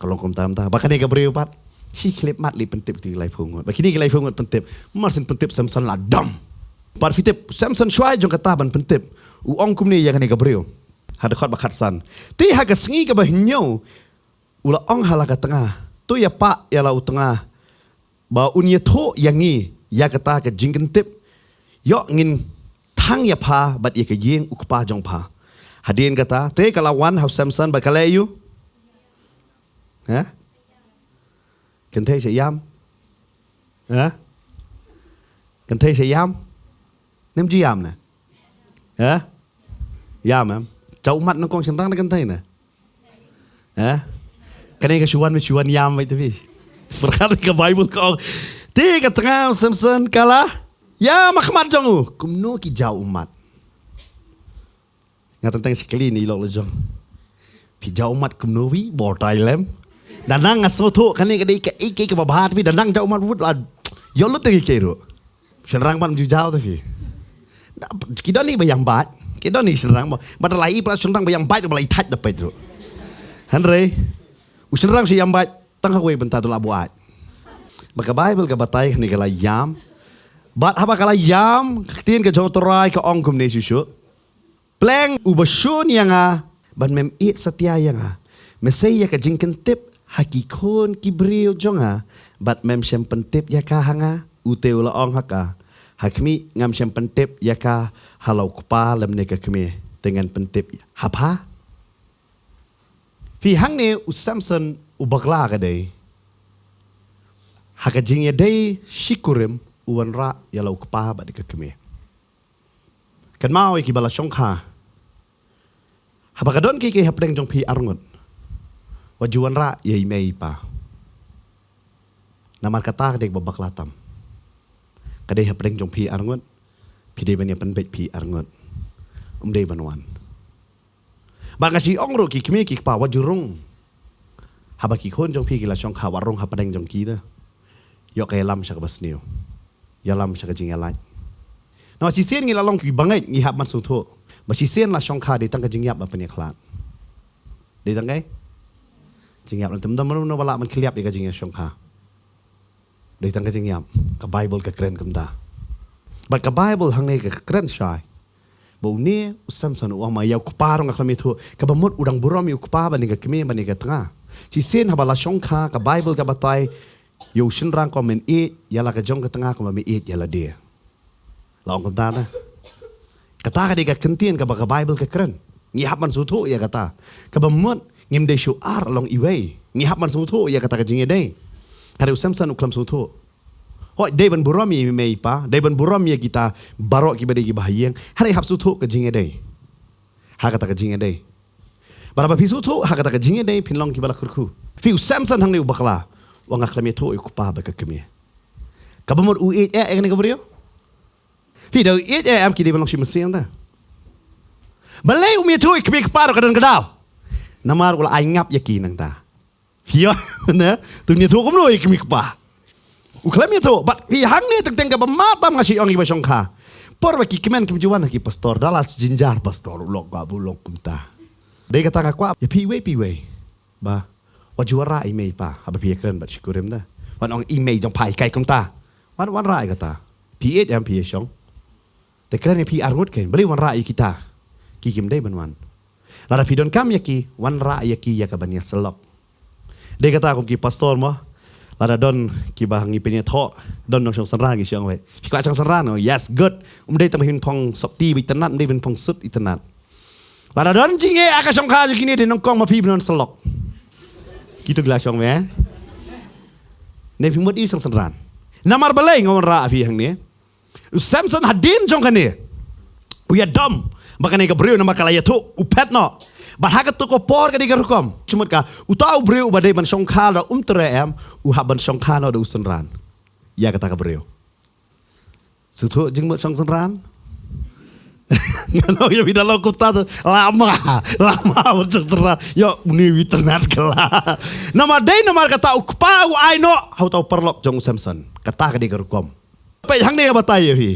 Ka long kumta kumta. Ba kane ka briew pat. Shi khyllipmat leit pyntip kito ki laiphew ngut. Ba kine ki laiphew ngut pyntip. Mar shen pyntip Samson la dom. Bad phi tip Samson shuwa jong kata ban pyntip. U ong kumne ïa kane ka briew. Ha dkhot ba khatsan. Te ha ka sngi kaba hynñiew. U la ong ha la ka tnga. To ïapah ïa la u tnga. Ba un ïathuh ïa ngi, ïa kata ka jingkyntip. Ïoh ngin thang ïa pha, bad ïa ka ïing u kpa jong pha. Hadien kata, te ka la wan ha u Samson bad ka leh ïa u. Ha? Kynthei sha ïam. Ha? Kynthei sha ïam. Nem ju ïam ne? Ha? Ïam em. Jaw ummat nyngkong shynrang ne kynthei ne? Ha? Kane ka shu wan, shu wan ïam beit te phi. Pyrkhat ka Baibl ka ong. Te ka tnga u Samson ka la ïam ha khmat jong u. Kumno ki jaw ummat. Nga tang tang shi kylli ne i lok la jong. Phi jaw ummat kumno phi, bor tai lem. Da nang nga sngewthuh kane ka dei kaei kaei kaba bha te phi, da nang jaw ummat wut la. Ïoh lut te ki kei ruh. Shynrang ban ju jaw te phi. Ki don i ba ïam bad. Ki don i shynrang ba. Bad la i ba shynrang ba ïam bad ba la i thait da peit ruh. Hynrei u shynrang shu ïam bad tang ha kawei bynta da la buaid. Ba ka Baibl ka batai kane ka la ïam. Bad haba ka la ïam, ka ktien ka jong u Trai ka ong kumne shuh shuh. Pleng uba shun ïa nga, bad mem ïeit satia ïa nga. Me sei ïa ka jingkyntip ha ki khun ki briew jong nga, bad mem shym pyntip ïa ka ha nga, u te u la ong ha ka. Ha khmih ngam shym pyntip ïa ka ha la u kpa lymne ka kmie, te ngan pyntip ha pha. Phi hangne u Samson u bakla ka dei. Ha ka jingïadei shikurim u wanrah ïa la u kpa bad ka kmie. Kynmaw ïa kiba la shongkha. Haba ka don kiei kiei hapdeng jong phi arngut, wat ju wanrah ïa i mei i pa. Namar kata ka dei kaba bakla tam. Ka dei hapdeng jong phi arngut, phi dei ban ïa pynbeit phi arngut. Um dei ban wan. Ba nga shu ong ruh ki kmie ki kpa wat ju rung. Haba ki khun jong phi ki la shongkha wat rung hapdeng jong ki da. Ïoh ka ïalam sha kaba sniew. Ïalam sha ka jingïalait. Namar shisien ngi la long ki bangeit ngi hap ban sngewthuh. Ba shisien la shongkha dei tang ka jingïap ba pynïakhlad. Dei tang ka jingïap, lane tymmen tymmen ba lah ban khylliap ïa ka jingïashongkha. Dei tang ka jingïap. Ka Baibl ka kren kumta. Bad ka Baibl hangne ka kren shai. Ba une u Samson u ong ma ïa u kpa ruh nga khlem ïathuh. Kaba mut u dang burom ïa u kpa bad ïa ka kmie bad ïa ka tnga. Shisien haba la shongkha ka Baibl ka batai ïa u shynrang kumba men ïeit ïa la ka jong ka tnga kumba men ïeit ïa lade. La ong kumta ta. Kata ka dei ka kyntien kaba ka Baibl ka kren. Ngi hap ban sngewthuh ïa kata. Kaba mut ngim dei shu ar long iwei. Ngi hap ban sngewthuh ïa kata ka jingïadei. Hynrei u Samson u khlem sngewthuh. Hooid, dei ban burom ïa i mei i pa, dei ban burom ïa kita baroh kiba dei kiba ha ïing. Hynrei hap sngewthuh ka jingïadei. Ha kata ka jingïadei. Bad haba phi sngewthuh ha kata ka jingïadei phin long kiba la kyrkhu. Phi, u Samson hangne u bakla. Ong nga khlem ïathuh ïa u kpa bad ka kmie. Kaba mut u ïeit eh ïa kane ka briew. Phi, da u ïeit eh em ki dei ban long shi mynsiem ta. Balei um ïathuh ïa i kmie i kpa ruh ka don ka daw. Namar u la ai ngap ïa ki nangta. Phi ïoh, ne? To ngin ïathuh kumno ïa i kmie i kpa. U khlem ïathuh, bad phi, hangne teng teng kaba ma tam nga shu ong ïa kiba shongkha. Por ba ki kmen kim ju wan ha ki pastor, da la jynjar pastor, u lok ba u long kumta. Dei kata nga kwah ïa phi iwei pa iwei. Ba wat ju wanrah i mei i pa haba phi ïakren bad shikurim ta. Wat ong i mei jong pha i kai kumta. Wat wanrah ïa kata. Phi ïeit em phi ïa shong. Te kren ïa phi arngut kein, balei wanrah ïa kita ki kim dei ban wan. Lada phi donkam ïa ki, wanrah ïa ki ïa ka ban ïasyllok. Dei kata kum ki pastor mo. Lada don kiba ngi pynïathoh, don nongshong synran ngi shu ong wei, phi kwah shong synran? Oh, yes, good. Um dei tang ba phin phong sopti ba itynnad, um dei ba phin phong sut itynnad. Lada don jingeh ha ka shongkha jong kine, dei nyngkong ma phi ba phin wan syllok. Kito ki la shong me. Ne phi mut ïa u shong synran. Namar balei nga wanrah ïa phi hangne. U Samson hadien jong kane u ïadom bad kane ka briew namar ka la ïathuh u phet noh. Bad ha kato ka por ka dei ka rukom. Shu mut ka uta u briew uba dei ban shongkha da um treh em, u hap ban shongkha noh da u synran. Ïa kata ka briew. Sngewthuh jingmut shong synran? Nga ong ïa phi da long kumta te lama, lama ban shong synran. Ïoh une u itynnad ka la. Namar dei namar kata u kpa u ai noh ha uta u paralok jong u Samson. Kata ka dei ka rukom. Peit hangne nga batai ïa phi.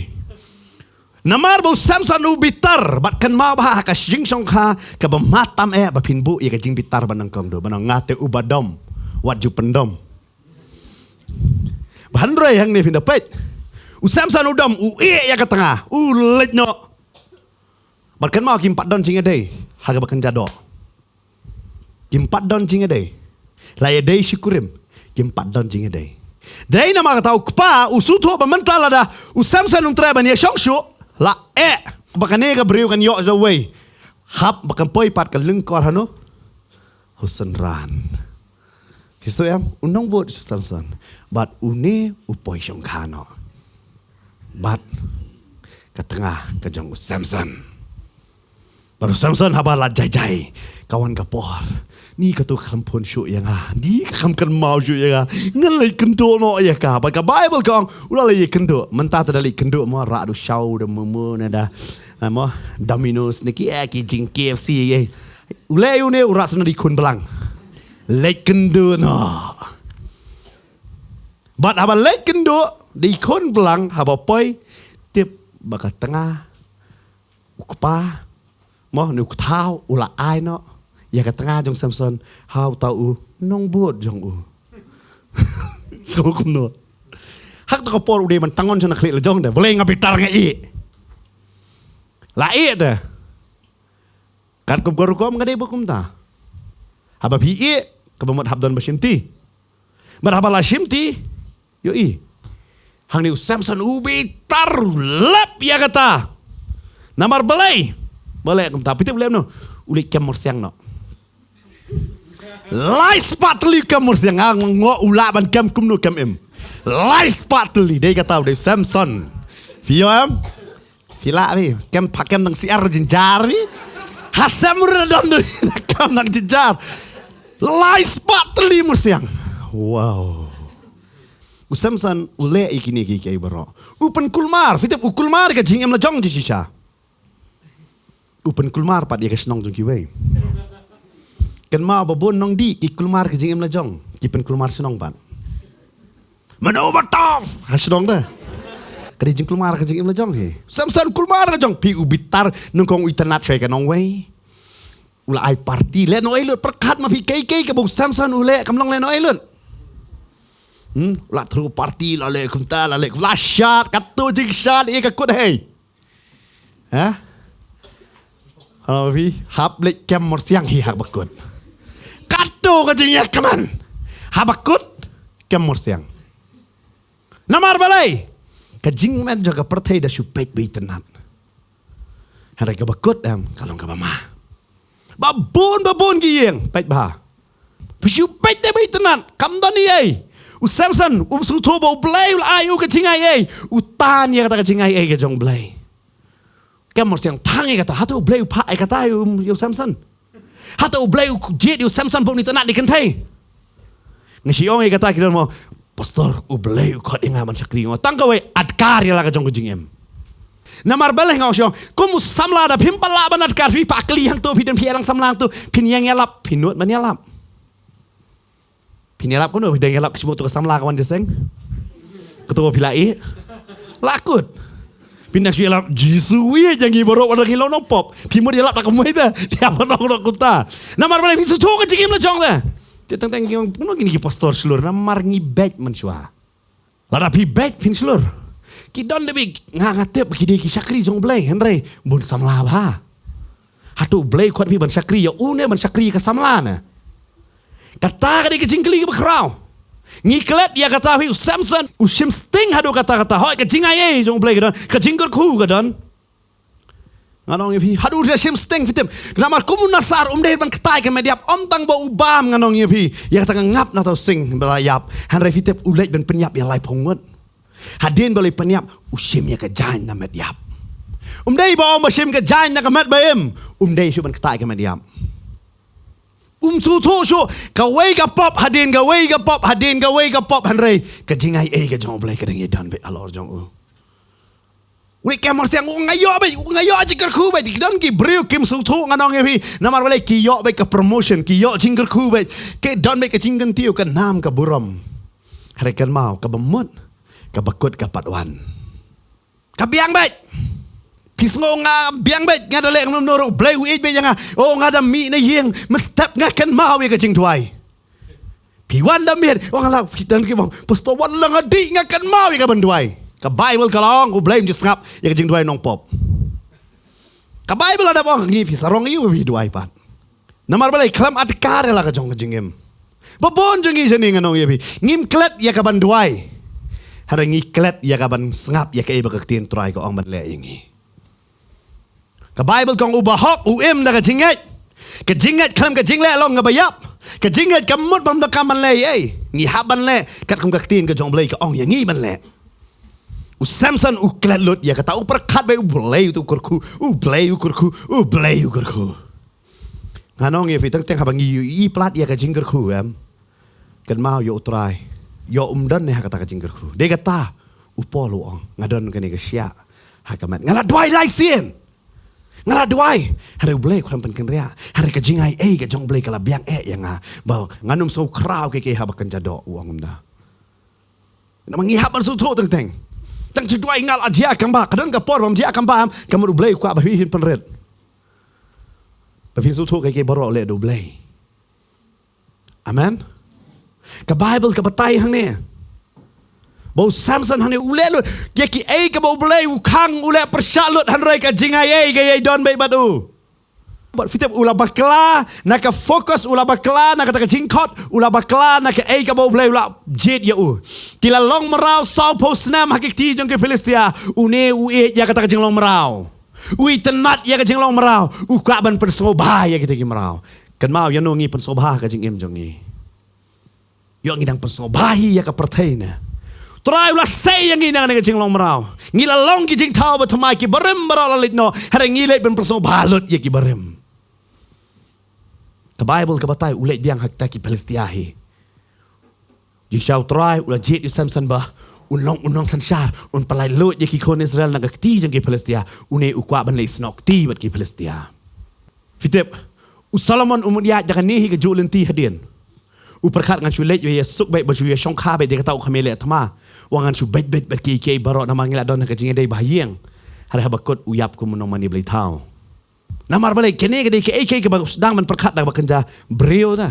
Namar ba u Samson u bitar bad kynmaw ba ha ka jingshongkha kaba ma tam eh ba phin buh ïa ka jingbitar ba nyngkong, duh ba nga te uba dom, wat ju pyndom. Ba hynrei hangne phin da peit. U Samson u dom, u ïeh ïa ka tnga, u leit noh. Bad kynmaw kim pat don jingïadei ha kaba kynja doh. Kim pat don jingïadei. La ïadei shikurim. Kim pat don jingïadei. Dei namar kata u kpa u sngewthuh ba mynta lada u Samson um treh ban ïashong shuh, la eh ba kane ka briew kan ïoh da uwei. Hap ba kan poi pat ka lyngkor hano? Ha u synran. Phi sngewthuh em, u nongbud u Samson. Bad une u poi shongkha noh. Bad ka tnga ka jong u Samson. Bad u Samson haba la jai jai, ka wan ka por. Ni kato kam phone shuh ïa nga. Ni kam kynmaw shuh ïa nga. Ngan leit kynduh noh ïa ka. Bad ka Baibl ka ong u la leit kynduh. Mynta te da leit kynduh mo, rah da u shaw da momo ne da, eh, mo, Domino's ne ki, eh, ki jing K F C ïa. U leh ïa une u rah shuh na da i khun blang. Leit kynduh noh. Bad haba leit kynduh da i khun blang, haba poi, tip ba ka tnga u kpa, mo, ne u kthaw u la ai noh ïa ka tnga jong u Samson ha uta u nongbud jong u. So kumno? Ha kato ka por u dei ban tang on sha na khlieh la jong de, balei nga bitar nga ïeh. La ïeh de. Katkum ka rukom ka dei ba kumta. Haba phi ïeh, kaba mut hap don ba shimti. Bad haba la shimti, ïohi. Hangne u Samson u bitar, u lap ïa kata. Namar balei? Balei kumta? Phi tip lem noh. U leit kem myrsiang noh. Lai spah tylli kem myrsiang, nga ong u lah ban kem kumno kem im. Lai spah tylli, dei kata u dei Samson. Phi ïoh em? Phi lah phi. Kem pha kem dang siar jynjar phi. Ha sem ruh don dei. Kem dang jynjar. Lai spah tylli mursiang. Wow. U Samson u leh ïa kine kiei kiei baroh. U pynkulmar, phi tip u kulmar ka jingim la jong jingshisha. U pynkulmar pat ïa ka shnong jong kiwei. Kynmaw ba bun nongdih ki kulmar ka jingim la jong, ki pynkulmar shnong pat. Mano ba tough ha shnong da. Ka dei jingkulmar ka jingim la jong hi. Samson kulmar la jong, phi u bitar nyngkong u itynnad shai ka nongwei. U la ai party, leh noh ei lut, pyrkhat ma phi, kiei kiei kaba u Samson u leh kam long leh noh ei lut. Hmm, u la throw party, la leh kumta, la leh kumta, la shad, kato jingshad ïa ka kut hei. Ha? Halo phi, hap leit kem mursiang hi ha bakut. Kato ka jingïakmen. Ha bakut, kem mursiang. Namar balei? Ka jingmen jong ka pyrthei da shu peit ba itynnad. Hynrei ka bakut em, ka long kaba ma. Ba bun, ba bun ki ïing, peit bha. Phi shu peit te ba itynnad, kam don ei ei. U Samson, um sngewthuh ba U Blei u la ai u ka jingaiei. U tan ïa kata ka jingaiei ka jong U Blei. Kem mursiang, tang ïa kata, hato U Blei u phah ïa kata ïa u, ïa u Samson. Hato U Blei u jied ïa u Samson ba un itynnad ïa ki kynthei. Nga shu ong ïa kata ki don mo, Pastor, U Blei u khot ïa nga ban shakri, nga tang kawei, adkar ïa la ka jong ka jingim. Namar balei nga ong shu ong, kum u samla da phim pat lah ban adkar, phi pat kylli hangto, phi don phi ïa dang samla hangto, phin ïeng ïalap, phin nud ban ïalap. Phin ïalap kumno, phi dang ïalap ka shimo to ka samla ka wan jingïaseng. Kato phi la ïeh. La kut. Phin dang shu ïalap, Jisu ïeit ïa ngi baroh, wat la ngi long nongpop. Phi mut ïalap da kumwei te. Ïa baroh baroh kumta. Namar balei, phi shu shu ka jingim la jong te. Te teng teng ki ong, kumno kine ki pastor shlur, namar ngi beit mynshuwa. Lada phi beit phin shlur. Ki don de bik, nga nga tip ki dei ki shakri jong U Blei, hynrei bun samla bha. Hato U Blei u khot phi ban shakri ïa u ne ban shakri ïa ka samla ne? Kata ka dei ka jingkylli kaba khraw. Ngi klet ïa kata, phi, u Samson u shim sting haduh katta katta. Hooid, ka jingaiei jong U Blei ka don, ka jingkyrkhu ka don. Nga ong ïa phi, haduh u shim sting, phi tip. Namar kum u Nasar um dei ban ktai ka met ïap, ym tang ba u bam, nga ong ïa phi. Ïa kata ka ngap na uta u sing ba la ïap. Hynrei phi tip u leit ban pynïap ïa laiphew ngut. Hadien ba u leit pynïap, u shim ïa ka jaiñ na met ïap. Um dei ba ong ba shim ka jaiñ na ka met ba im. Um dei shuh ban ktai ka met ïap. Um sngewthuh shuh, kawei ka pop, hadien kawei ka pop, hadien kawei ka pop, hynrei ka jingaiei ka jong U Blei ka dang ïadon beit halor jong u. U leit kem mursiang, u nga ïoh beit, u nga ïoh jingkyrkhu beit. Ki don ki briew kim sngewthuh, nga ong ïa phi. Namar balei? Ki ïoh beit ka promotion, ki ïoh jingkyrkhu beit. Ki don beit ka jingkyntiew, ka nam ka burom. Hynrei kynmaw, kaba mut, ka bakut ka pat wan. Ka biang beit. Phi sngew nga biang beit, nga da leh kumno kumno ruh U Blei u ïeit beit ïa nga. Oh, nga da mih na ïing, mynstep nga kynmaw ïa ka jingduwai. Phi wan da miet, ong la, phi tang ki ong, Pastor, wat la nga dih nga kynmaw ïa ka ban duwai. Ka Baibl ka la ong, U Blei um ju sngap ïa ka jingduwai nongpop. Ka Baibl la dep ong, ngi phi sarong ïa u phi duwai pat. Namar balei? Khlem adkar ïa la ka jong ka jingim. Ba bun jong ngi shane, nga ong ïa phi, ngim klet ïa ka ban duwai. Hynrei ngi klet ïa ka ban sngap ïa kaei ba ka ktien Trai ka ong ban leh ïa ngi. Ka Baibl ka ong, u bahok u im da ka jingngeit. Ka jingngeit khlem ka jingleh long kaba ïap. Ka jingngeit kam mut ba ym donkam ban leh ei ei. Ngi hap ban leh katkum ka ktien ka jong U Blei ka ong ïa ngi ban leh. U Samson u klet lut ïa kata, u pyrkhat beit U Blei u kyrkhu, U Blei u kyrkhu, U Blei u kyrkhu. Nga ong ïa phi, teng teng haba ngi ïohi palat ïa ka jingkyrkhu, em, kynmaw, ïoh U Trai, ïoh um don ne ha kata ka jingkyrkhu. Dei kata u Paul u ong, nga don kane ka shiah ha ka met. Nga la duwai lai sien. Nga la duwai. Hynrei U Blei u khlem pynkynriah. Hynrei ka jingaiei ka jong U Blei ka la biang eh ïa nga. Ba ngan ym sngew khraw kiei kiei haba kan jadok, u ong kumta. Namar ngi hap ban sngewthuh teng teng. Tang shu duwai nga la jia kam ba. Ka don ka por bym jia kam ba, em, ka mut U Blei u kwah ba phi phin pynrit. Ba phin sngewthuh kaei kaei baroh leh da U Blei. Amen. Ka Baibl ka batai hangne. Ba u Samson hangne u leh lut ïa kiei kaba U Blei u khang, u leh pyrshah lut, hynrei ka jingaiei ka ïai don beit bad u. Bad phi tip, u la bakla na ka focus, u la bakla na kata ka jingkhot, u la bakla na kaei kaba U Blei u la jied ïa u. Ki la long mraw sawphew snem ha ki kti jong ki Philistia. Une u ïeit ïa kata ka jinglong mraw. U itynnad ïa ka jinglong mraw. U kwah ban pynsngewbha ïa kita ki mraw. Kynmaw, ïano ngi pynsngewbha ha ka jingim jong ngi? Ïoh ngi dang pynsngewbha hi ïa ka pyrthei ne? Trai u la sei ïa ngi na kane ka jinglong mraw. Ngi la long ki jingthaw ba thymmai, ki barim baroh la leit noh. Hynrei ngi leit ban pynsngewbha lut ïa ki barim. Ka Baibl ka batai u leit biang ha kita ki Philistia hi. Jingshisha u Trai u la jied ïa u Samson ba un long, un long synshar, un pyllait lut ïa ki khun Israel na ka kti jong ki Philistia. Une u kwah ban leit snoh kti bad ki Philistia. Phi tip, u Solomon u mut ïa kane hi ka juh lynti hadien. U pyrkhat ngan shu leit ïa suk beit, ba shu ïa shongkha beit, de kata u kham ïaleh thma. Wan ngan shu beit beit bad kiei kiei baroh namar ngi la don ha ka jingïadei ba ha ïing. Hynrei haba kut u ïap kum u nongmane bleithaw. Namar balei, kane ka dei kaei kaei kaba sdang ban pyrkhat da kaba kynja briew te.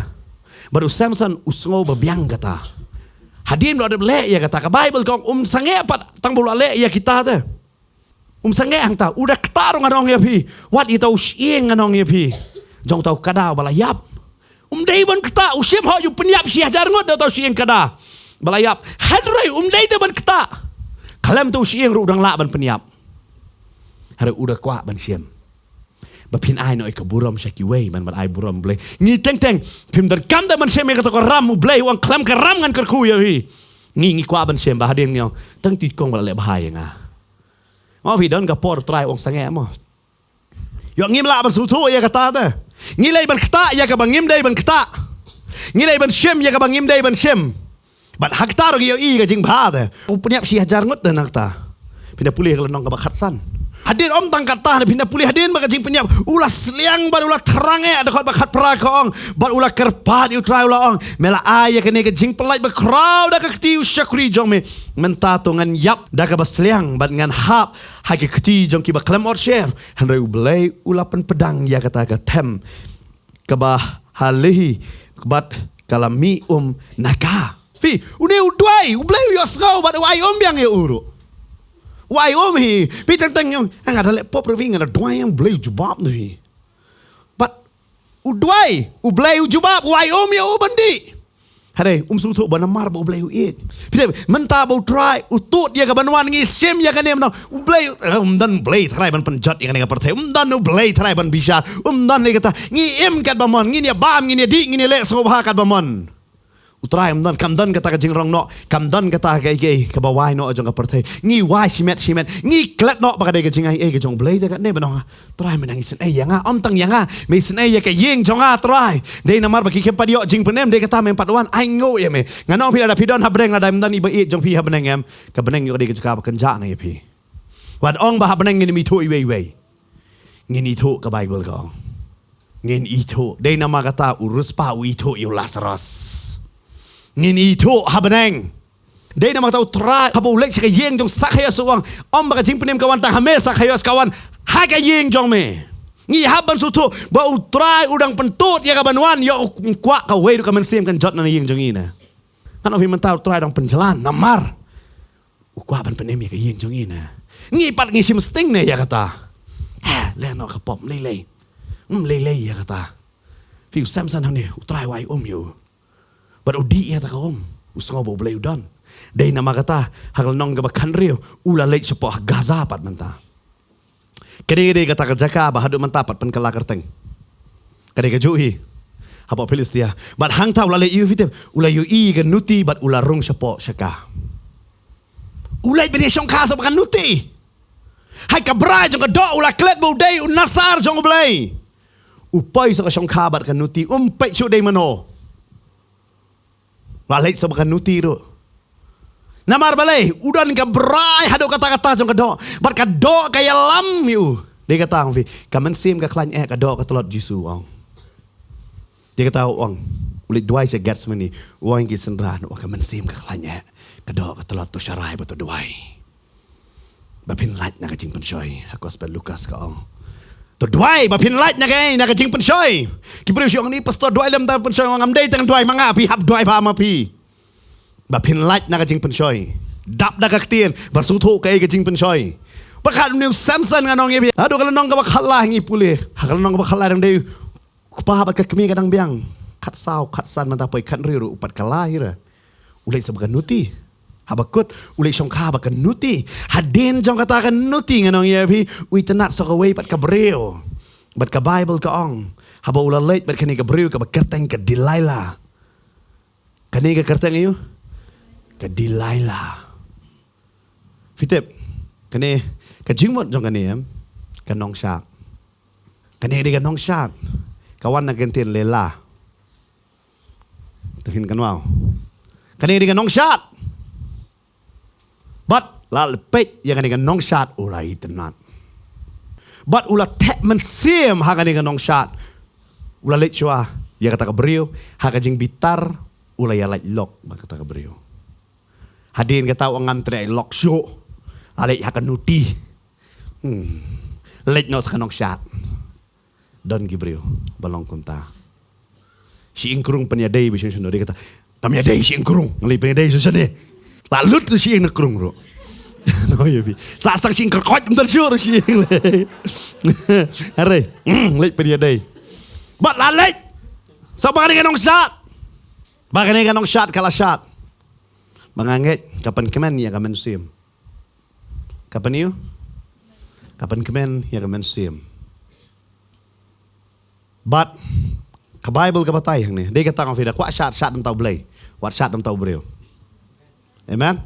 Bad u Samson u sngew ba biang kata. Hadien ba u la dep leh ïa kata, ka Baibl ka ong um sangeh pat tang ba u la leh ïa kita te. Um sangeh hangta, u da ktah ruh ngan ong ïa phi. Wat ïa uta u shyieng ngan ong ïa phi. Jong uta u kada ba la ïap. Um dei ban ktah, u shim hok ïa u pynïap shi hajar ngut da uta u shyieng kada ba la ïap. Hynrei um dei te ban ktah. Khlem uta u shyieng ruh u dang lah ban pynïap. Hynrei u da kwah ban shim. Ba phin ai noh ïa ka burom sha kiwei, ban, ban ai burom Blei. Ngi teng teng phim donkam da ban shim ïa kata ka ram, u Blei u ong khlem ka ram ngan kyrkhu ïa phi. Ngi, ngi kwah ban shim, ba hadien ngi ong tang tu i kong ba la leh bha ïa nga. Mo, phi don ka por u Trai u ong sangeh mo. Ïoh ngim lah ban sngewthuh ïa kata te. Ngi leit ban ktah ïa kaba ngim dei ban ktah. Ngi leit ban shim ïa kaba ngim dei ban shim. Bad ha kata ruh ngi ïohi ka jingbha te. U pynïap shi hajar ngut te na kata. Phin da pule ha ka lynnong kaba khatsan. Hadien ym tang kata, phin da pule hadien ba ka jingpynïap u la sliang bad u la thrang eh, dkhot ba khatphra ka ong, bad u la kyrpad ïa u Trai u la ong, me la ai ïa kane ka jingpyllait bakhraw da ka kti u shakri jong me. Mynta to ngan ïap da kaba sliang bad ngan hap ha ki kti jong kiba khlem ot sher. Hynrei u Blei u la pynpdang ïa kata ka them kaba ha Lehi bad ka la mih um na ka. Phi, une u duwai, u Blei u ïohsngew bad u ai um biang ïa u ruh. U ai um hi, phi teng teng ïa nga da leh pop ruh phi, nga da duwai ïa u Blei u jubab na phi. Bad u duwai, u Blei u jubab, u ai um ïa u ban dih. Hynrei um sngewthuh ba namar ba u Blei u ïeit. Phi tip, mynta ba u Trai u tut ïa ka ban wan, ngi shim ïa kane mynno. U Blei, eh, um don Blei tharai ban pynjot ïa kane ka pyrthei. Um don u Blei tharai ban bishar. Um don lei kata. Ngi im katba mon, ngin ïa bam, ngin ïa dih, ngin ïa leh sngewbha katba mon. U Trai um don, kam don kata ka jingrong noh, kam don kata ka ei ei kaba wai noh jong ka pyrthei. Ngi wai shimet shimet, ngi klet noh ba ka dei ka jingai ei ka jong u Blei te, katne ba nong. Trai, me nang isynei ïa nga, ym tang ïa nga, me isynei ïa ka ïing jong nga Trai. Dei namar ba ki khlem pat ïoh jingpynim, dei kata me pat wan, ai nguh ïa me. Ngan ong phi, lada phi don ha bneng, lada ym don i ba ïeit jong phi ha bneng em, ka bneng ïoh ka dei ka jaka ba kynjah na ïa phi. Wat ong ba ha bneng ngin ym ithuh iwei iwei. Ngin ithuh, ka Baibl ka ong. Ngin ithuh, dei namar kata u riewspah u ithuh ïa u Lasaros. Ngin ithuh ha bneng. Dei namar kata u Trai haba u leit sha ka ïing jong Sakhaios u ong, ym ba ka jingpynim ka wan tang ha me Sakhaios, ka wan ha ka ïing jong me. Ngi hap ban sngewthuh ba u Trai u dang pyntut ïa ka ban wan, ïoh u kwah kawei ruh ka mynsiem kan jot na ïing jong ngi ne. Ngan ong phi mynta u Trai dang pynjlan namar u kwah ban pynim ïa ka ïing jong ngi ne. Ngi pat ngi shim sting ne ïa kata. Eh, leh noh ka pop, ym lei lei. Ym lei lei ïa kata. Phi, u Samson hangne u Trai u ai um ïa u. Bad u dih ïa kata ka um, u sngew ba u Blei u don. Dei namar kata ha ka lynnong kaba khathynriew u la leit shapoh ha Gaza pat mynta. Ka dei, ka dei kata ka jaka ba haduh mynta pat pynkylla kyrteng. Ka dei kajuh hi hapoh Philistia. Bad hangta u la leit ïa u, phi tip, u la ïohi ka nuti bad u la rung shapoh sha ka. U leit ban ïa shongkha sa ba ka nuti. Hai ka brai jong ka doh u la klet ba u dei u Nasar jong u Blei. U poi sa ka shongkha bad ka nuti, um peit shuh dei mano. La leit sa ba ka nuti ruh. Namar balei, u don ka brai haduh katta katta jong ka doh. Bad ka doh ka ïalam ïa u. Dei kata ong phi, ka mynsiem ka khlaiñ eh, ka doh ka tlot, Jisu u ong. Dei kata u ong. U leit duwai sha Gethsemane, u ong ïa ki synran, u ong ka mynsiem ka khlaiñ eh, ka doh ka tlot, to sharai bad to duwai. Ba phin lait na ka jingpynshoi, ha Gospel Lukas ka ong. To duwai ba phin lait na ka, na ka jingpynshoi. Ki briew shu ong, ni pastor, duwai lem da pynshoi, ong, ngam dei tang duwai ma nga, phi hap duwai bha ma phi. Ba phin lait na ka jingpynshoi. Dap da ka ktien, ba sngewthuh kaei ka jingpynshoi. Pyrkhat une u Samson, ngan ong ïa phi. Haduh ka lynnong kaba khatlai ngi pule. Ha ka lynnong kaba khatlai dang dei u kpa bad ka kmie ka dang biang. Khatsaw, khatsan, mynta poi khathynriew ruh u pat kylla hi re. U leit sa ba ka nuti. Haba kut, u leit shongkha ba ka nuti. Hadien jong kata ka nuti, ngan ong ïa phi, u itynnad sa kawei pat ka briew. Bad ka Baibl ka ong, haba u la leit bad kane ka briew kaba kyrteng ka Delilah. Kane ka kyrteng aïu? Ka Delilah. Phi tip, kane ka jingmut jong kane em, ka nongshad. Kane ka dei ka nongshad. Ka wan na ka ktien Lela. Te phin kynmaw. Kane ka dei ka nongshad. Bad la peit ïa kane ka nongshad u la itynnad. Bad u la thep mynsiem ha kane ka nongshad. U la leit shuwa ïa kata ka briew, ha ka jingbitar u la ïa lait lok bad kata ka briew. Hadien kata u ngam treh lok shuh. La leit ha ka nuti. Hmm. Leit noh sa ka nongshad. Don ki briew ba long kumta. Shi ïing krung pynïadei ba shisha shisha dei kata. Kam ïadei shi ïing krung, ngi leit pynïadei shisha shisha. La lut shi ïing na krung ruh. No, ïa phi. Sa stang shi ïing kyrkoit mynta shuh shi ïing. Are. Hmm, leit pynïadei. Bad la leit. Sa ba kane ka nongshad. Ba kane ka nongshad ka la shad. Ba nga ngeit ka pynkmen ïa ka mynsiem. Ka pynïu? Ka pynkmen ïa ka mynsiem. Bad ka Bible ka batai hangne. Dei kata nga phi da kwah shad, shad namta u Blei. Wat shad namta u briew. Amen.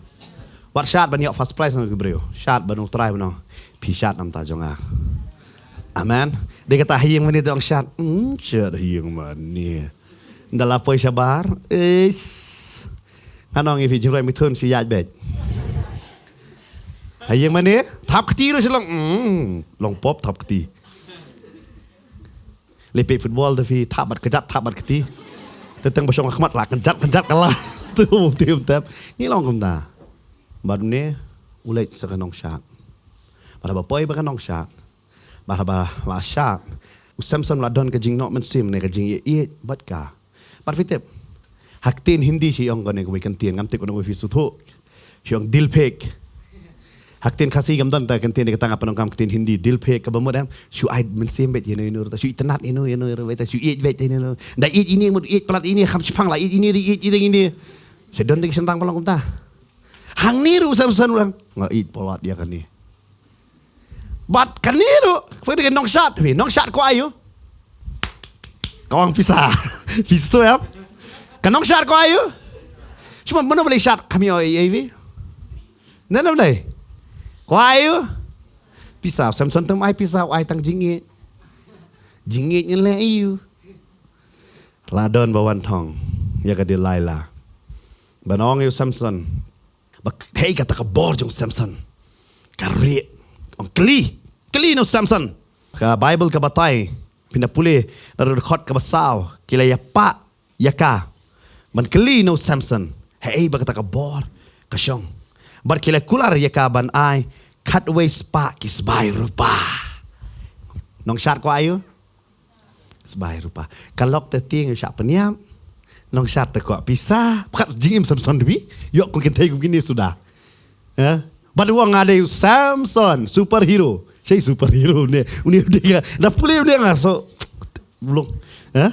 Wat shad ban ïoh first prize na u briew. Shad ban u Trai ban u. Phi shad namta jong nga. Amen. Dei kata ha ïing mane te ong shad. Hmm, shad ha ïing mane. Nda la poi shabar. Is. Nga ong ïa phi jingroi mithun shu ïaid beit. Ha ïing mane, thap kti ruh shu long, mm, long pop thap kti. Leit peit football te phi, thap bad kjat, thap bad kti. Te tang ba shong ha khmat la kjat, kjat ka la. Tu, tu, tep. Ngi long kumta. Bad une, u leit sa ka nongshad. Bad haba poi ba ka nongshad. Bad haba la shad. U Samson la don ka jingnoh mynsiem ne ka jingïeit bad ka. Bad phi tip. Ha ktien Hindi shi ong kane kawei ka ktien, ngam tip kane kawei phi sngewthuh. Shi ong dil phek. Ha ktien Khasi kam don ta ka ktien, dei kata nga pyndonkam ktien Hindi, dil phek kaba mut em. Shu ai mynsiem beit ïano ïano ruh ta, shu itynnad ïano ïano ruh beit ta, shu ïeit beit ïano ïano. Da ïeit ine mut ïeit palat ine, kham shipang la ïeit ine, ïeit ine ine. Sa don te ki shynrang ba long kumta. Hangne ruh u Samson u ong nga ïeit palat ïa kane. Bad kane ruh, phi dei ka nongshad, phi, nongshad kwah aïu? Ka ong pisa. Pisa tu em. Ka nongshad kwah aïu? Shu ma mano ba leh shad kam ïoh ei ei phi. Nane ba leh. Kwah aïu? Pisa, Samson tam ai pisa, ai tang jingïeit. Jingïeit ngan leh aïu? La don ba wan thong ïa ka Delilah. Ban ong ïa u Samson. Ba hei kata ka bor jong Samson. Ka rieh. Ong kylli. Kylli na u Samson. Ka Bible ka batai. Phin da pule na Dkhot kaba saw. Ki la ïapah ïa ka. Ban kylli na u Samson. Hei ba kata ka bor ka shong. Bad ki la kular ïa ka ban ai khatwei spah ki sbai rupa. Nongshad kwah aïu? Sbai rupa. Ka lok te tieng ïa u shah pynïap. Nongshad te kwah pisa. Pyrkhat jingim Samson te phi. Ïoh kum kynthei kum kine suda. Eh? Bad u ong nga dei u Samson, superhero. Shei superhero ne. Une u dei nga. Da pule une nga so. Blong. Eh?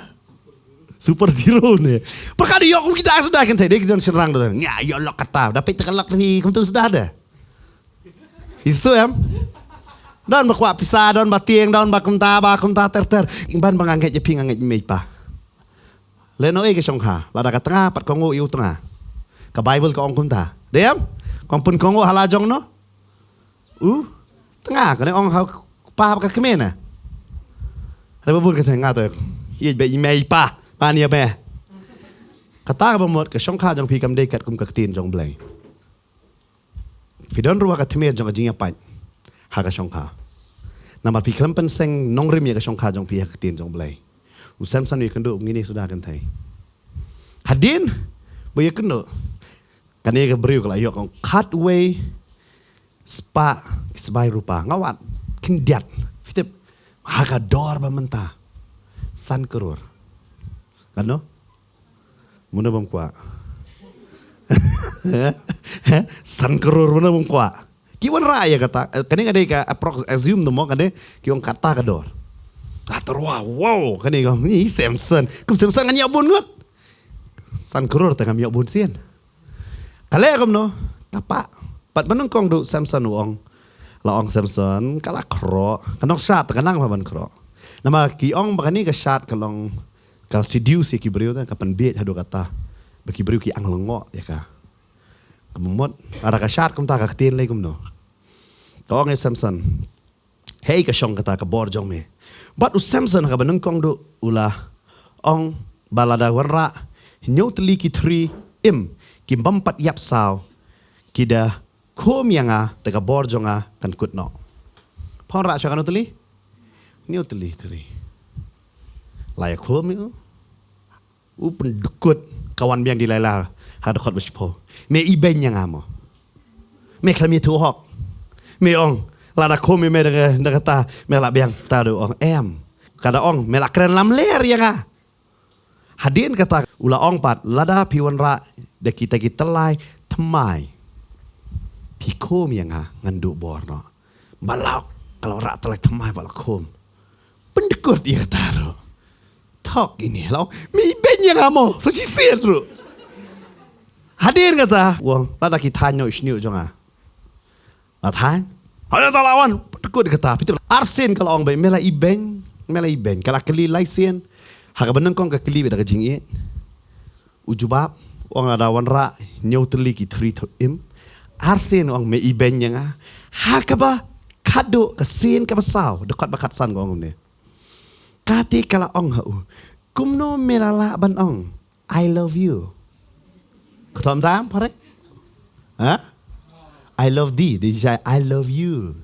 Super zero ne. Pyrkhat ïoh kum kita suda kynthei dei ki don shynrang da. Nga ïoh lok kata. Da peit te ka lok te phi kum tu suda da. Istu em? Don ba kwah pisa, don ba tieng, don ba kumta, ba kumta ter ter. Ing ban ba nga ngeit ïa phi nga ngeit mei pa. Lehnohei ka shongkha, lada ka tnga pat kohnguh ïa u tnga. Ka Bible ka ong kumta. Dei em? Kong pun kohnguh ha la jong no? U tnga, kane ong ha u kpa bad ka kmie na. Hynrei ba bun ka tnga to. Ïeit ba i mei i pa, ban ïa me. Kata ka ba mut ka shongkha jong phi kam dei katkum ka ktien jong Blei. Phi don ruh ha ka tmier jong ka jingïapait ha ka shongkha. Namar phi khlem pynseng nongrim ïa ka shongkha jong phi ha ka ktien jong Blei. U Samson u ïakynduh ngin ïa suda kynthei. Hadien ba ïakynduh, kane ka briew ka la ïoh kong khatwei spah ki sbai rupa. Nga wad khyndiat. Phi tip ha ka dor ba mynta san klur. Kan no? Mano bym kwah? San klur mano bym kwah? Ki wanrah ïa kata, eh, kane ka dei ka approx, assume no mo, kane ki ong kata ka dor. Ka tyrwa, wow, kane ka, ni Samson. Kum Samson ngan ïoh bun ngut. San klur te ngam ïoh bun sien. Ka leh kumno? Ka pah. Pat ba nyngkong duh Samson u ong. La ong Samson, ka la khroh. Ka nongshad te ka nang ba ban khroh. Namar ki ong ba kane ka shad ka long, ka seduce ïa ki briew te, ka pynbieit haduh kata. Ba ki briew ki ang lyngngoh ïa ka. Ka mut, lada ka shad kumta ka ktien lei kumno? Ka ong ïa u Samson, hei ka shong kata ka bor jong me. Bad u Samson ha kaba nyngkong duh u la ong ba lada wanrah hynñiew tylli ki thri im kim bym pat ïap saw, ki da khum ïa nga te ka bor jong nga kan kut noh. Phi wanrah sha kano tylli? Hynñiew tylli thri. La ïa khum ïa u. U pyndkut ka wan biang Delilah ha dkhot ba shiphew. Me ibeiñ ïa nga mo? Me khlem ïathuh hok? Me ong lada khum ïa me da ka, da kata me lah biang? Ta da ong em. Ka da ong me lah kren lamler ïa nga. Hadien kata u la ong pat, lada phi wanrah da kita ki tylli thymmai, phi khum ïa nga ngan duh bor noh. Ba la ka la wanrah tylli thymmai ba la khum. Pyndkut ïa kata ruh. Thok ine la ong me ibeiñ ïa nga mo? Sa shisien ruh. Hadien kata u ong lada ki thaiñ noh u shñiuh jong nga. La thaiñ. Hada ta la wan. Pyndkut kata. Phi tip arsien ka la ong beit me la ibeiñ, me la ibeiñ. Ka la kylli lai sien. Ha kaba nyngkong ka kylli beit da ka jingïeit. U jubab, ong lada wanrah hynñiew tylli ki thri im. Arsien ong me ibeiñ ïa nga. Ha kaba khatduh, ka sien kaba saw, dkhot ba khatsan ka ong kumne. Kata ka la ong ha u, kumno me la lah ban ong I love you? Kata tam pharek? Ha? I love thee. Dei jai I love you.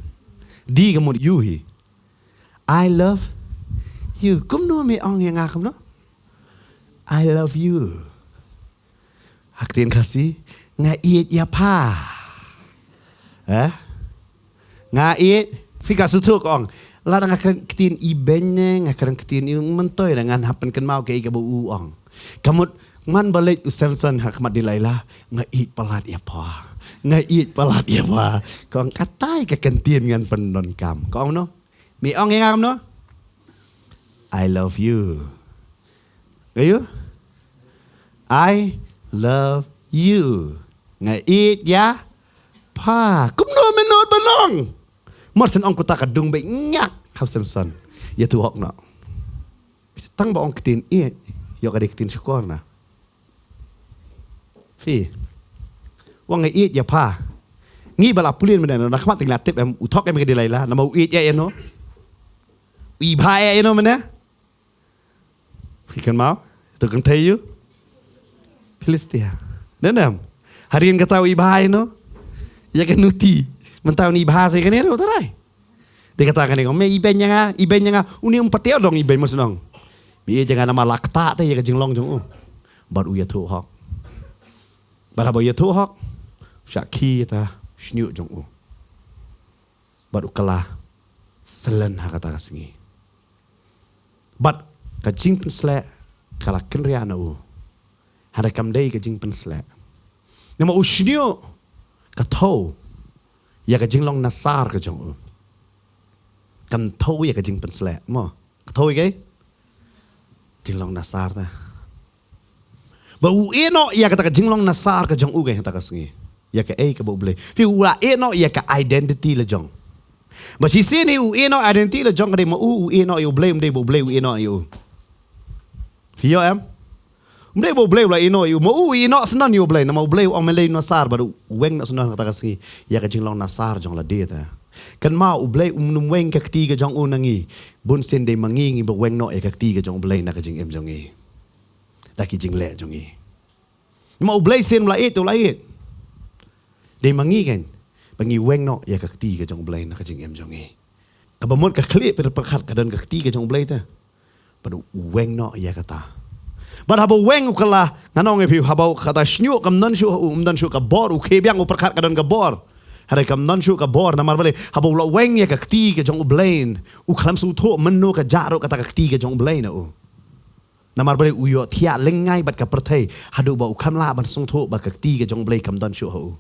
Thee ka mut you hi. I love you. Kumno me ong ïa nga kumno? I love you. Ha ktien Khasi, nga ïeit ïa pha. Eh? Nga ïeit, phi ka sngewthuh ka ong. Lada nga kren ktien ibeiñ ne, nga kren ktien i myntoi ne, ngan hap pynkynmaw kaei kaba u ong. Ka mut man ba leit u Samson ha khmat Delilah, nga ïeit palat ïa pha. Nga ïeit palat ïa pha. Ka ong katai ka kyntien ngan pyndonkam. Ka ong no? Me ong ïa nga kumno? I love you. Ayu? I love you. Nga ïeit ïa pha. Kumno me nud ban ong? Mar shen ong kuta ka dung beit ngak ha u Samson. Ïathuh hok noh. Tang ba ong ktien ïeit, ïoh ka dei ktien shukor na. Phi. Ong nga ïeit ïa pha. Ngi ba la pule mynne na khmat te ngi la tip em u thok em ka Delilah namar u ïeit ïa ïano. U i bha ïa ïano mynne. Phi kynmaw? To kynthei ïa u Philistia. Dei ne em? Hadien kata u i bha ïano. Ïa ka nuti. Mynta u i bha sa ïa kane ruh, tharai. Dei kata kane ko, me ibeiñ ïa nga, ibeiñ ïa nga. Une um pat ïoh dong ibeiñ, mar shen ong me ïeit ïa nga namar la ktah te ïa ka jinglong jong u. Bad u ïathuh hok. Bad haba u ïathuh hok, u shah khie ïa uta u shñiuh jong u. Bad u kylla slem ha kata ka sngi. Bad ka jingpynsleh ka la kynriah na u. Hynrei kam dei ka jingpynsleh. Namar u shñiuh ka thew ïa ka jinglong nasar ka jong u. Kam thew ïa ka jingpynsleh mo. Ka thew ïa ka jinglong nasar ta. Ba u ïehnoh ïa kata ka jinglong nasar ka jong u ka ïa kata ka sngi. Ïa kaei kaba U Blei. Phi, u la ïehnoh ïa ka identity la jong. Ba shisien hi u ïehnoh identity la jong ka dei ma u, u ïehnoh ïa U Blei, um dei ba U Blei u ïehnoh ïa u. Phi ïoh em? Um dei ba U Blei u la ïehnoh ïa u, ma u u ïehnoh syndon ïa U Blei, namar U Blei u ong me leit nasar, bad u weng noh syndon kata ka sngi ïa ka jinglong nasar jong lade ta. Kynmaw U Blei um nym weng ka kti ka jong u na ngi. Bun sien dei ma ngi ngi ba weng noh ïa ka kti ka jong U Blei na ka jingim jong ngi. Da ki jingleh jong ngi. Ma U Blei sien u la ïeit, u la ïeit. Dei ma ngi kan ba ngi weng noh ïa ka kti ka jong U Blei na ka jingim jong ngi. Kaba mut ka khlieh pyrkhat ka don ka kti ka jong U Blei ta. Bad u weng noh ïa kata. Bad haba u weng u kylla, ngan ong ïa phi, haba kata shñiuh kam don shuh, um don shuh ka bor, u khie biang u pyrkhat ka don ka bor. Hynrei kam don shuh ka bor namar balei, haba u la weng ïa ka kti ka jong U Blei, u khlem sngewthuh mynno ka jah ruh kata ka kti ka jong U Blei na u. Namar balei, u ïohthiah lyngngai bad ka pyrthei haduh ba u khlem lah ban sngewthuh ba ka kti ka jong U Blei kam don shuh ha u.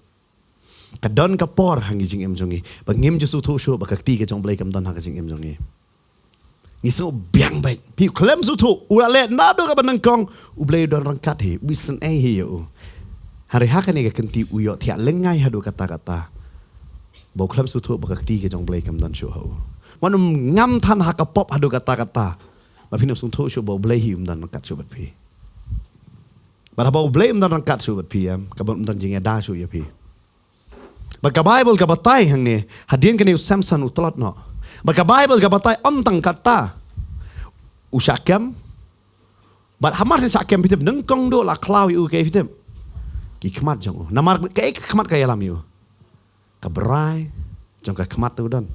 Ka don ka por ha ngi jingim jong ngi ba ngim ju sngewthuh shuh ba ka kti ka jong U Blei kam don ha ka jingim jong ngi. Ngi sngew biang beit. Phi, u khlem sngewthuh, u la leh naduh kaba nyngkong, U Blei u don ryngkat hi, u isynei hi ïa u. Hynrei ha kane ka kynti u ïohthiah lyngngai haduh katta katta ba u khlem sngewthuh ba ka kti ka jong U Blei kam don shuh ha u. Wat nym ngam than ha ka pop haduh katta katta ba phin ym sngewthuh shuh ba U Blei hi um don ryngkat shuh bad phi. Bad haba U Blei um don ryngkat shuh bad phi, em, kaba um don jingïada shuh ïa phi. Bad ka Baibl ka batai hangne, hadien kane u Samson u tlot noh. Bad ka Baibl ka batai ym tang katta, u shah kem. Bad hamar shen shah kem, phi tip, nyngkong duh la khlaw ïa u, kaei phi tip? Ki khmat jong u. Namar kaei ka khmat ka ïalam ïa u? Ka brai jong ka khmat te u don.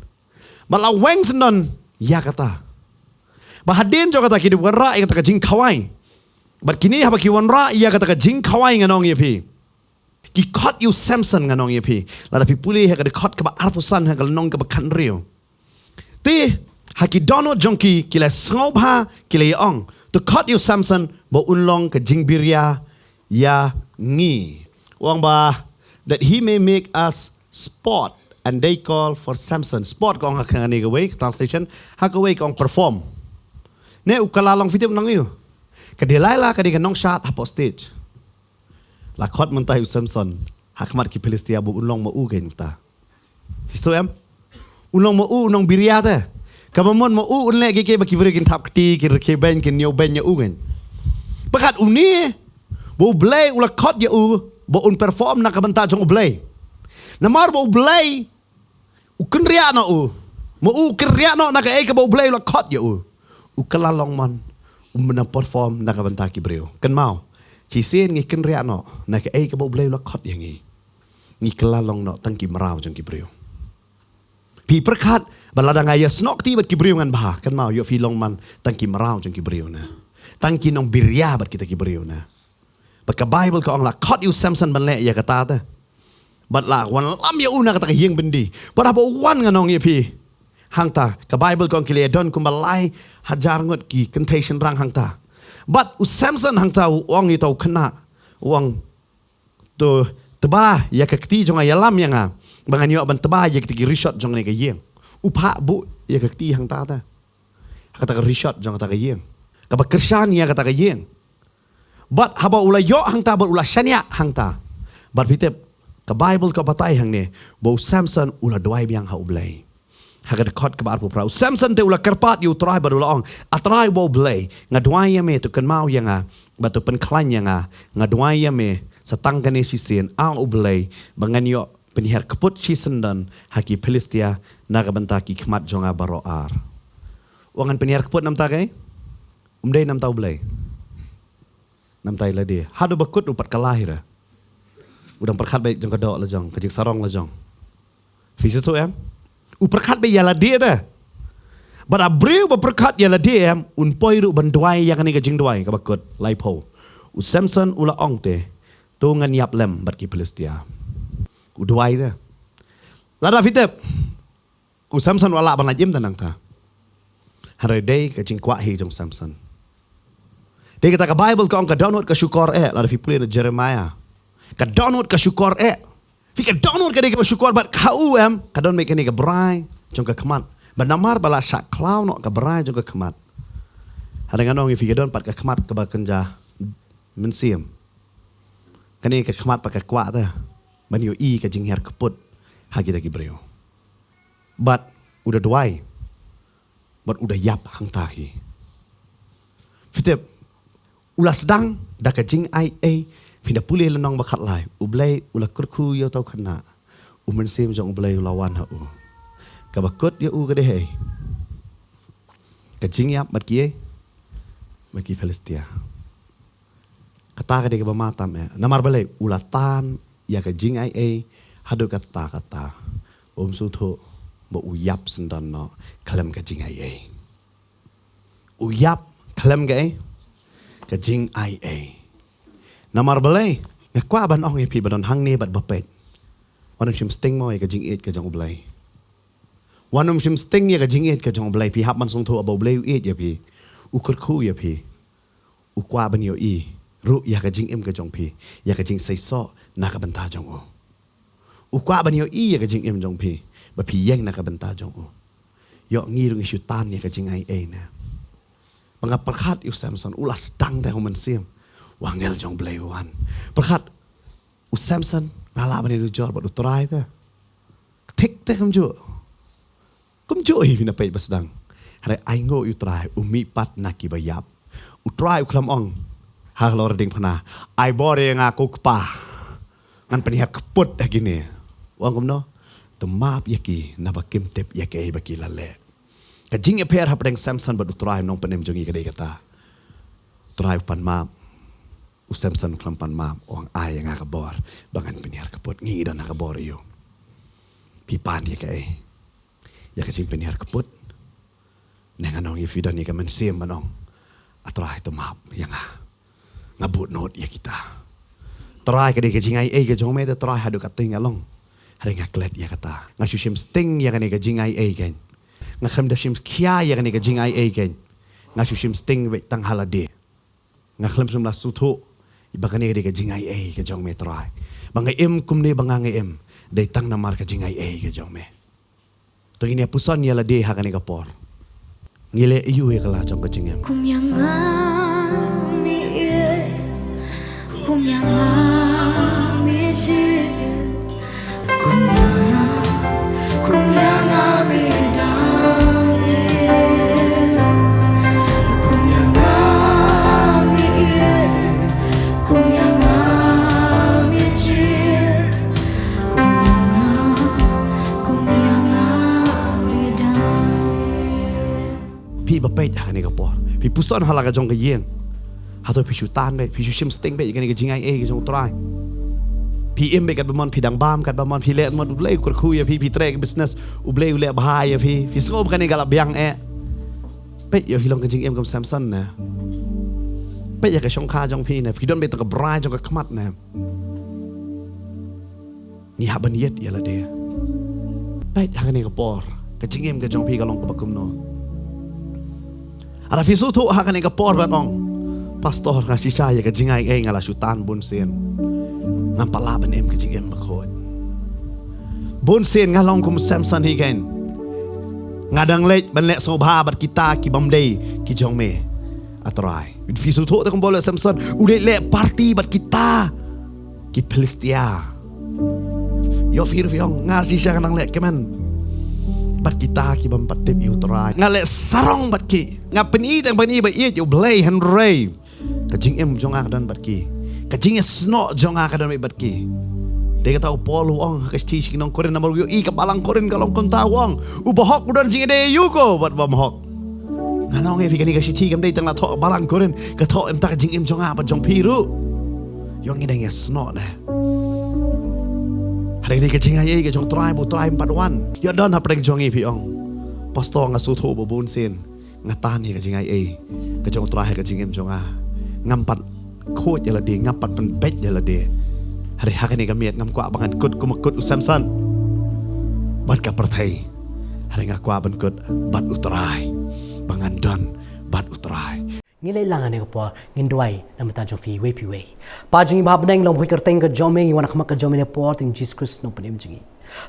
Bad la weng syndon ïa kata. Bad hadien jong kata ki dei wanrah ïa kata ka jingkhawai. Bad kine haba ki wanrah ïa kata ka jingkhawai, ngan ong ïa phi, ki khot ïa u Samson, ngan ong ïa phi. Lada phi pule ha ka dkhot kaba arphew san, ha ka lynnong kaba khathynriew. Te ha ki dohnud jong ki, ki la sngewbha, ki la ïa ong, to khot ïa u Samson ba un long ka jingbiria ïa ngi. U ong ba, that he may make us sport and decoy for Samson. Sport ka ong ha kane kawei ka translation, ha kawei ka ong perform. Ne u kylla long, phi tip, nang ïa u, ka Delilah ka dei ka nongshad hapoh stage. La khot mynta ïa u Samson ha khmat ki Philistia ba un long ma u kein mynta. Phi sngewthuh em? Un long ma u, un long biria te. Kaba mut ma u un leh kiei kiei ba ki briew kin thap kti, kin rakhe beiñ, kin ñiew beiñ ïa u kein. Pyrkhat une ba U Blei u la khot ïa u ba un perform na ka bynta jong U Blei. Namar ba U Blei u kynriah noh u. Ma u u kynriah noh na kaei kaba U Blei u la khot ïa u. U kylla long mon, um nang perform na ka bynta ki briew. Kynmaw, shisien ngi kynriah noh na kaei kaba U Blei u la khot ïa ngi, ngi kylla long noh tang ki mraw jong ki briew. Phi pyrkhat ba lada nga ïasnoh kti bad ki briew ngan bha, kynmaw, ïoh phi long man tang ki mraw jong ki briew na, tang ki nongbiria bad kita ki briew na. Bad ka Baibl ka ong la khot ïa u Samson ban leh ïa kata te. Bad la wanlam ïa u na kata ka ïing byndi. Bad haba u wan, ngan ong ïa phi, hangta ka Baibl ka ong ki la ïadon kumba lai hajar ngut ki kynthei shynrang hangta. Bad u Samson hangta u ong ïa uta u khynnah, u ong, to tba ïa ka kti jong nga, ïalam ïa nga ba ngan ïoh ban tba ïa kita ki rishot jong kane ka ïing. U phah buh ïa ka kti hangta te, ha kata ka rishot jong kata ka ïing, kaba kyrshan ïa kata ka ïing. Bad haba u la ïoh hangta bad u la shaniah hangta, bad phi tip, ka Baibl ka batai hangne ba u Samson u la duwai biang ha U Blei. Ha ka dkhot kaba arphew phra, u Samson te u la kyrpad ïa U Trai bad u la ong, A Trai uba U Blei, nga duwai ïa me, to kynmaw ïa nga bad to pynkhlaiñ ïa nga. Nga duwai ïa me sa tang kane shisien, A U Blei, ba ngan ïoh pynhiar kput shisyndon ha ki Philistia na ka bynta ki khmat jong nga baroh ar. Wat ngan pynhiar kput na ka bynta kaei? Um dei na ka bynta U Blei. Na ka bynta ïa lade. Haduh ba kut u pat kylla hi re. U dang pyrkhat beit jong ka doh la jong, ka jingsarong la jong. Phi sngewthuh em? U pyrkhat beit ïa lade te. Bad a briew ba pyrkhat ïa lade em, un poi ruh ban duwai ïa kane ka jingduwai kaba kut, laiphew. U Samson u la ong te, to ngan ïap lem bad ki Philistia. U duwai te. Lada phi tip, u Samson u la lah ban lait im te nangta. Hynrei dei ka jingkwah hi jong u Samson. Dei kata ka Baibl ka ong ka dohnud ka shukor eh, lada phi pule na Jeremiah. Ka dohnud ka shukor eh. Phi, ka dohnud ka dei kaba shukor bad ha u em, ka don beit kane ka brai jong ka khmat. Bad namar ba la shah khlaw noh ka brai jong ka khmat, hynrei ngan ong ïa phi, ka don pat ka khmat kaba kynja mynsiem. Kane ka khmat pat ka kwah te ban ïohi ka jinghiar kput ha kita ki briew. Bad u da duwai. Bad u da ïap hangta hi. Phi tip, u la sdang da ka jingai ei. Phin da pule lynnong ba khatlai, U Blei u la kyrkhu ïa uta u khynnah. U Mynsiem jong U Blei u la wan ha u. Kaba kut ïa u ka dei hei, ka jingïap bad kiei? Bad ki Philistia. Kata ka dei kaba ma tam eh. Namar balei? U la tan ïa ka jingai ei haduh katta katta, um sngewthuh ba u ïap syndon noh khlem ka jingai ei. U ïap khlem kaei? Ka jingai ei. Namar balei? Nga kwah ban ong ïa phi ba don hangne bad ba peit, wat nym shim sting mo ïa ka jingïeit ka jong U Blei. Wat nym shim sting ïa ka jingïeit ka jong U Blei. Phi hap ban sngewthuh ba U Blei u ïeit ïa phi. U kyrkhu ïa phi. U kwah ban ïohi ruh ïa ka jingim ka jong phi, ïa ka jingseisoh na ka bynta jong u. U kwah ban ïohi ïa ka jingim jong phi, ba phi ïeng na ka bynta jong u. Ïoh ngi ruh ngi shu tan ïa ka jingai ei na. Ba nga pyrkhat ïa u Samson, u la sdang te ha u Mynsiem. U angel jong U Blei u wan. Pyrkhat, u Samson, nga lah ban ïanujor bad U Trai te. Thik te kumjuh. Kumjuh hi, phin da peit ba sdang. Hynrei ainguh ïa U Trai, u mih pat na kiba ïap. U Trai u khlem ong halor diengphna, ai bor ïa nga ko Kpa, ngan pynhiar kput ha kine. U ong kumno? To map ïa ki naba kim tip ïa kaei ba ki la leh. Ka jingïapher hapdeng Samson bad u Trai Nongpynim jong ngi ka dei kata. U Trai u pan map. U Samson u khlem pan map, u ong ai ïa nga ka bor ba ngan pynhiar ka put. Ngi don ha ka bor ïa u. Phi pan ïa kaei? Ïa ka jingpynhiar ka put? Ne ngan ong ïa phi, don ïa ka mynsiem ban ong, A Trai, to map ïa nga. Nga bud nud ïa kita. Trai, ka dei ka jingai ei ka jong me te Trai, haduh katei nga long. Hynrei nga klet ïa kata. Nga shu shim sting ïa kane ka jingai ei kein. Nga khlem da shim khia ïa kane ka jingai ei kein. Nga shu shim sting beit tang ha lade. Nga khlem shym la sngewthuh ba kane ka dei ka jingai ei ka jong me Trai. Ba nga im kumne ba nga nga im, dei tang namar ka jingai ei ka jong me. To ngin ïa puson ïa lade ha kane ka por. Ngi leh ïa u ïa ka la jong ka jingim. Kum ïa nga me ïeit, kum ïa nga me jingim, kum ïa nga, kum ïa nga me dang ïeit, kum ïa nga me ïeit, kum ïa nga me jingim, kum ïa nga, kum ïa nga me dang ïeit. Phi ba peit ha kane ka por, phi puson ha la ka jong ka ïing. Hato phi shu tan beit, phi shu shim sting beit ïa kane ka jingai ei ka jong u Trai? Phi im beit katba mon, phi dang bam katba mon, phi leh mon, U Blei u kyrkhu ïa phi, phi trei ka business, U Blei u leh bha ïa phi, phi sngew ba kane ka la biang eh. Peit ïa phi long ka jingim kum Samson ne? Peit ïa ka shongkha jong phi ne? Phi don beit tang ka brai jong ka khmat ne? Ngi hap ban ïeit ïa lade. Peit ha kane ka por, ka jingim ka jong phi ka long kaba kumno? Lada phi sngewthuh ha kane ka por ban ong, Pastor, nga shisha ïa ka jingai ei nga la shu tan bun sien. Ngam pat lah ban im ka jingim bakhuid. Bun sien nga long kum Samson hi kein. Nga dang leit ban leh sngewbha bad kita ki bym dei ki jong me, A Trai. Phi sngewthuh te kumba u leh Samson, u leit leh party bad kita ki Philistia. Ïoh phi ruh phi ong, nga shisha nga dang leh kmen bad kita ki bym pat tip ïa u Trai. Nga leh sarong bad ki. Nga pyni tang pyni ba ïeit ïa U Blei, hynrei ka jingim jong nga ka don bad ki. Ka jingïasnoh jong nga ka don bad ki. Dei kata u Paul u ong ha ka shithi sha ki nong Korinth, namar u ïohi ka balang Korinth ka long kumta, u ong, u bahok u don jingïadei ïa u ko bad u bymhok. Ngan ong ïa phi, kane ka shithi kam dei tang la thoh balang Korinth, ka thoh ïa ka jingim jong nga bad jong phi ruh. Ïoh ngi dang ïasnoh ne? Hynrei ka dei ka jingai ei ka jong u Trai ba u Trai um pat wan. Ïoh don hapdeng jong ngi phi ong, Pastor, nga sngewthuh ba bun sien nga tan ïa ka jingai ei ka jong u Trai ha ka jingim jong nga. Ngam pat khuid ïa lade, ngam pat pynbeit ïa lade. Hynrei ha kane ka miet ngam kwah ba ngan kut kum ba kut u Samson bad ka pyrthei. Hynrei nga kwah ban kut bad u Trai, ba ngan don bad u Trai. Ngi leit lang ha kane ka por, ngin duwai na ka bynta jong phi iwei pa iwei. Kpa jong ngi ba ha bneng, long ba khuid kyrteng ka jong me, ngi wan ha khmat ka jong me ha kane ka por, ha ka kyrteng jong u Jisu Khrist u Nongpynim jong ngi.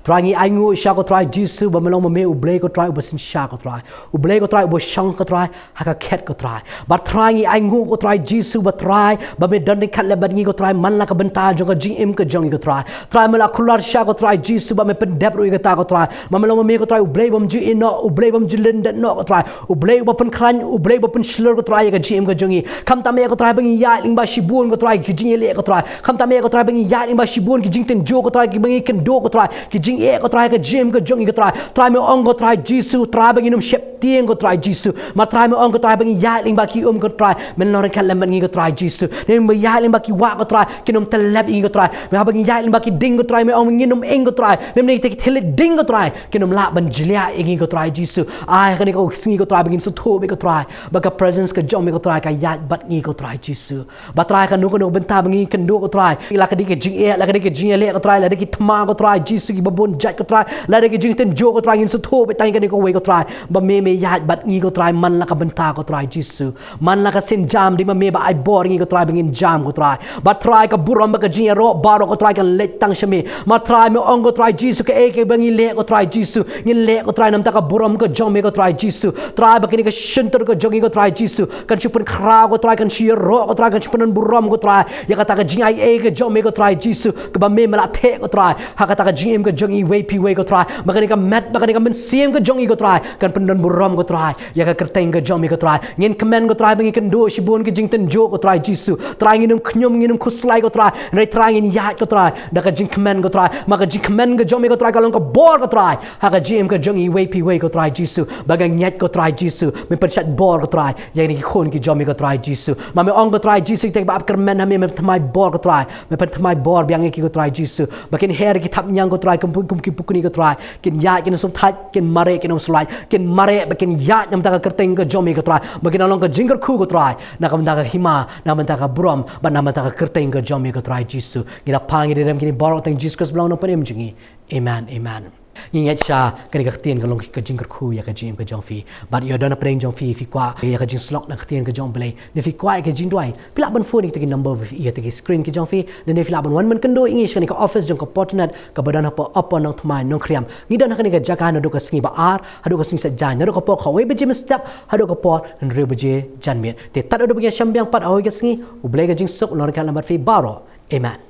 Trai, ngi ainguh sha ko Trai Jisu ba me long ma me U Blei ko Trai uba synshar ko Trai, U Blei ko Trai uba shong ko Trai ha ka khet ko Trai. Bad Trai, ngi ainguh ko Trai Jisu ba Trai ba me don ryngkat lem bad ngi ko Trai man la ka bynta jong ka jingim ka jong ngi ko Trai. Trai, me la kular sha ko Trai Jisu ba me pyndep ruh ïa kata ko Trai. Ba me long ma me ko Trai U Blei bym ju ïehnoh, U Blei bym ju lyndet noh ko Trai. U Blei uba pynkhlaiñ, U Blei uba pynshlur ko Trai ïa ka jingim ka jong ngi. Khamtam eh ko Trai ba ngi ïaid lyngba shibun ko Trai ki jingïaleh ko Trai. Khamtam eh ko Trai ba ngi ïaid lyngba shibun ki jingtynjuh ko Trai, ki ba ngi kynduh ko Trai, ki jingeh ko Trai ka jingim ka jong ngi ko Trai. Trai, me ong ko Trai Jisu, Trai ba ngin ym sheptieng ko Trai Jisu. Ma Trai, me ong ko Trai ba ngi ïaid lyngba ki um ko Trai, men long ryngkat lem bad ngi ko Trai Jisu. Ne ba ïaid lyngba ki wah ko Trai, kin ym tyllep ïa ngi ko Trai. Me haba ngi ïaid lyngba ki ding ko Trai, me ong ngin ym ing ko Trai. Ne ba ngi te ki thylliej ding ko Trai, kin ym lah ban jliah ïa ngi ko Trai Jisu. Ai ha kane ka sngi ko Trai ba ngin sngewthuh beit ko Trai ba ka presence ka jong me ko Trai ka ïaid bad ngi ko Trai Jisu. Ba Trai kano kano ka bynta ba ngi kynduh ko Trai, la ka dei ka jingeh, la ka dei ka jingïaleh ko Trai, la dei ki thma ko Trai Jisu kiba bun jait ko Trai, la dei ki jingtynjuh ko Trai, ngin sngewthuh beit tang ïa kane kawei ko Trai ba me, me ïaid bad ngi ko Trai man la ka bynta ko Trai Jisu. Man la ka sienjam, dei ma me ba ai bor ïa ngi ko Trai ba ngin jam ko Trai. Ba Trai ka burom bad ka jingïaroh baroh ko Trai kan leit tang sha me. Ma Trai, me ong ko Trai Jisu, kaei kaei ba ngi leh ko Trai Jisu, ngin leh ko Trai na ka bynta ka burom ka jong me ko Trai Jisu. Trai, ba kane ka shyntur ka jong ngi ko Trai Jisu kan shu pynkhraw ko Trai, kan shu ïaroh ko Trai, kan shu pyndon burom ko Trai ïa kata ka jingai ei ka jong me ko Trai Jisu, kaba me, me la theh ko Trai ha kata ka jingim jong i wei phi wei ko Trai. Ba kane ka met, ba kane ka mynsiem ka jong i ko Trai, kan pyndon burom ko Trai ïa ka kyrteng ka jong me ko Trai. Ngin kmen ko Trai ba ngin kynduh shibun ki jingtynjuh ko Trai Jisu. Trai ngin ym khñium, ngin ym khuslai ko Trai. Hynrei Trai ngin ïaid ko Trai da ka jingkmen ko Trai. Ma ka jingkmen ka jong me ko Trai ka long ka bor ko Trai ha ka jingim ka jong i wei phi wei ko Trai Jisu. Ba ka ngeit ko Trai Jisu, me pynshait bor ko Trai ïa kine ki khun ki jong me ko Trai Jisu. Ma me ong ko Trai Jisu, te ba ap kyrmen ha me, me pynthymmai bor ko Trai. Me pynthymmai bor biang ïa ki ko Trai Jisu. Ba kin her ki thap ñiang ko Trai, kum, kum ki pukni ko Trai. Kin ïaid, kin ym sngewthait, kin mareh, kin ym sngewlait, kin mareh, ba kin ïaid na bynta ka kyrteng ka jong me ko Trai. Ba kin long ka jingkyrkhu ko Trai na ka bynta ka hima, na ka bynta ka burom, bad na ka bynta ka kyrteng ka jong me ko Trai Jisu. Ngi da pan, ngi da rem kine baroh ha kyrteng Jisu Khrist ba long Nongpynim jong ngi. Amen, amen. Ngi ngeit sha kane ka ktien ka long ka jingkyrkhu ïa ka jingim ka jong phi. Bad ïoh don hapdeng jong phi, phi kwah ïa ka jingsyllok na ka ktien ka jong U Blei, ne phi kwah ïa ka jingduwai, phi lah ban phone ïa kito ki number ba phi ïohi ha kata ka screen ka jong phi, ne phi lah ban wan ban kynduh ïa ngi sha kane ka office jong ka Portnet kaba don hapoh Upper Nongthymmai, Nongkriam. Ngi don ha kane ka jaka naduh ka sngi ba ar haduh ka sngi Saitjaiñ, naduh ka por kawei baje mynstep haduh ka por hynriew baje janmiet. Te tad haduh ba ngin ïashem biang pat ha kawei ka sngi, U Blei ka jingsuk un long ryngkat lem bad phi baroh. Amen.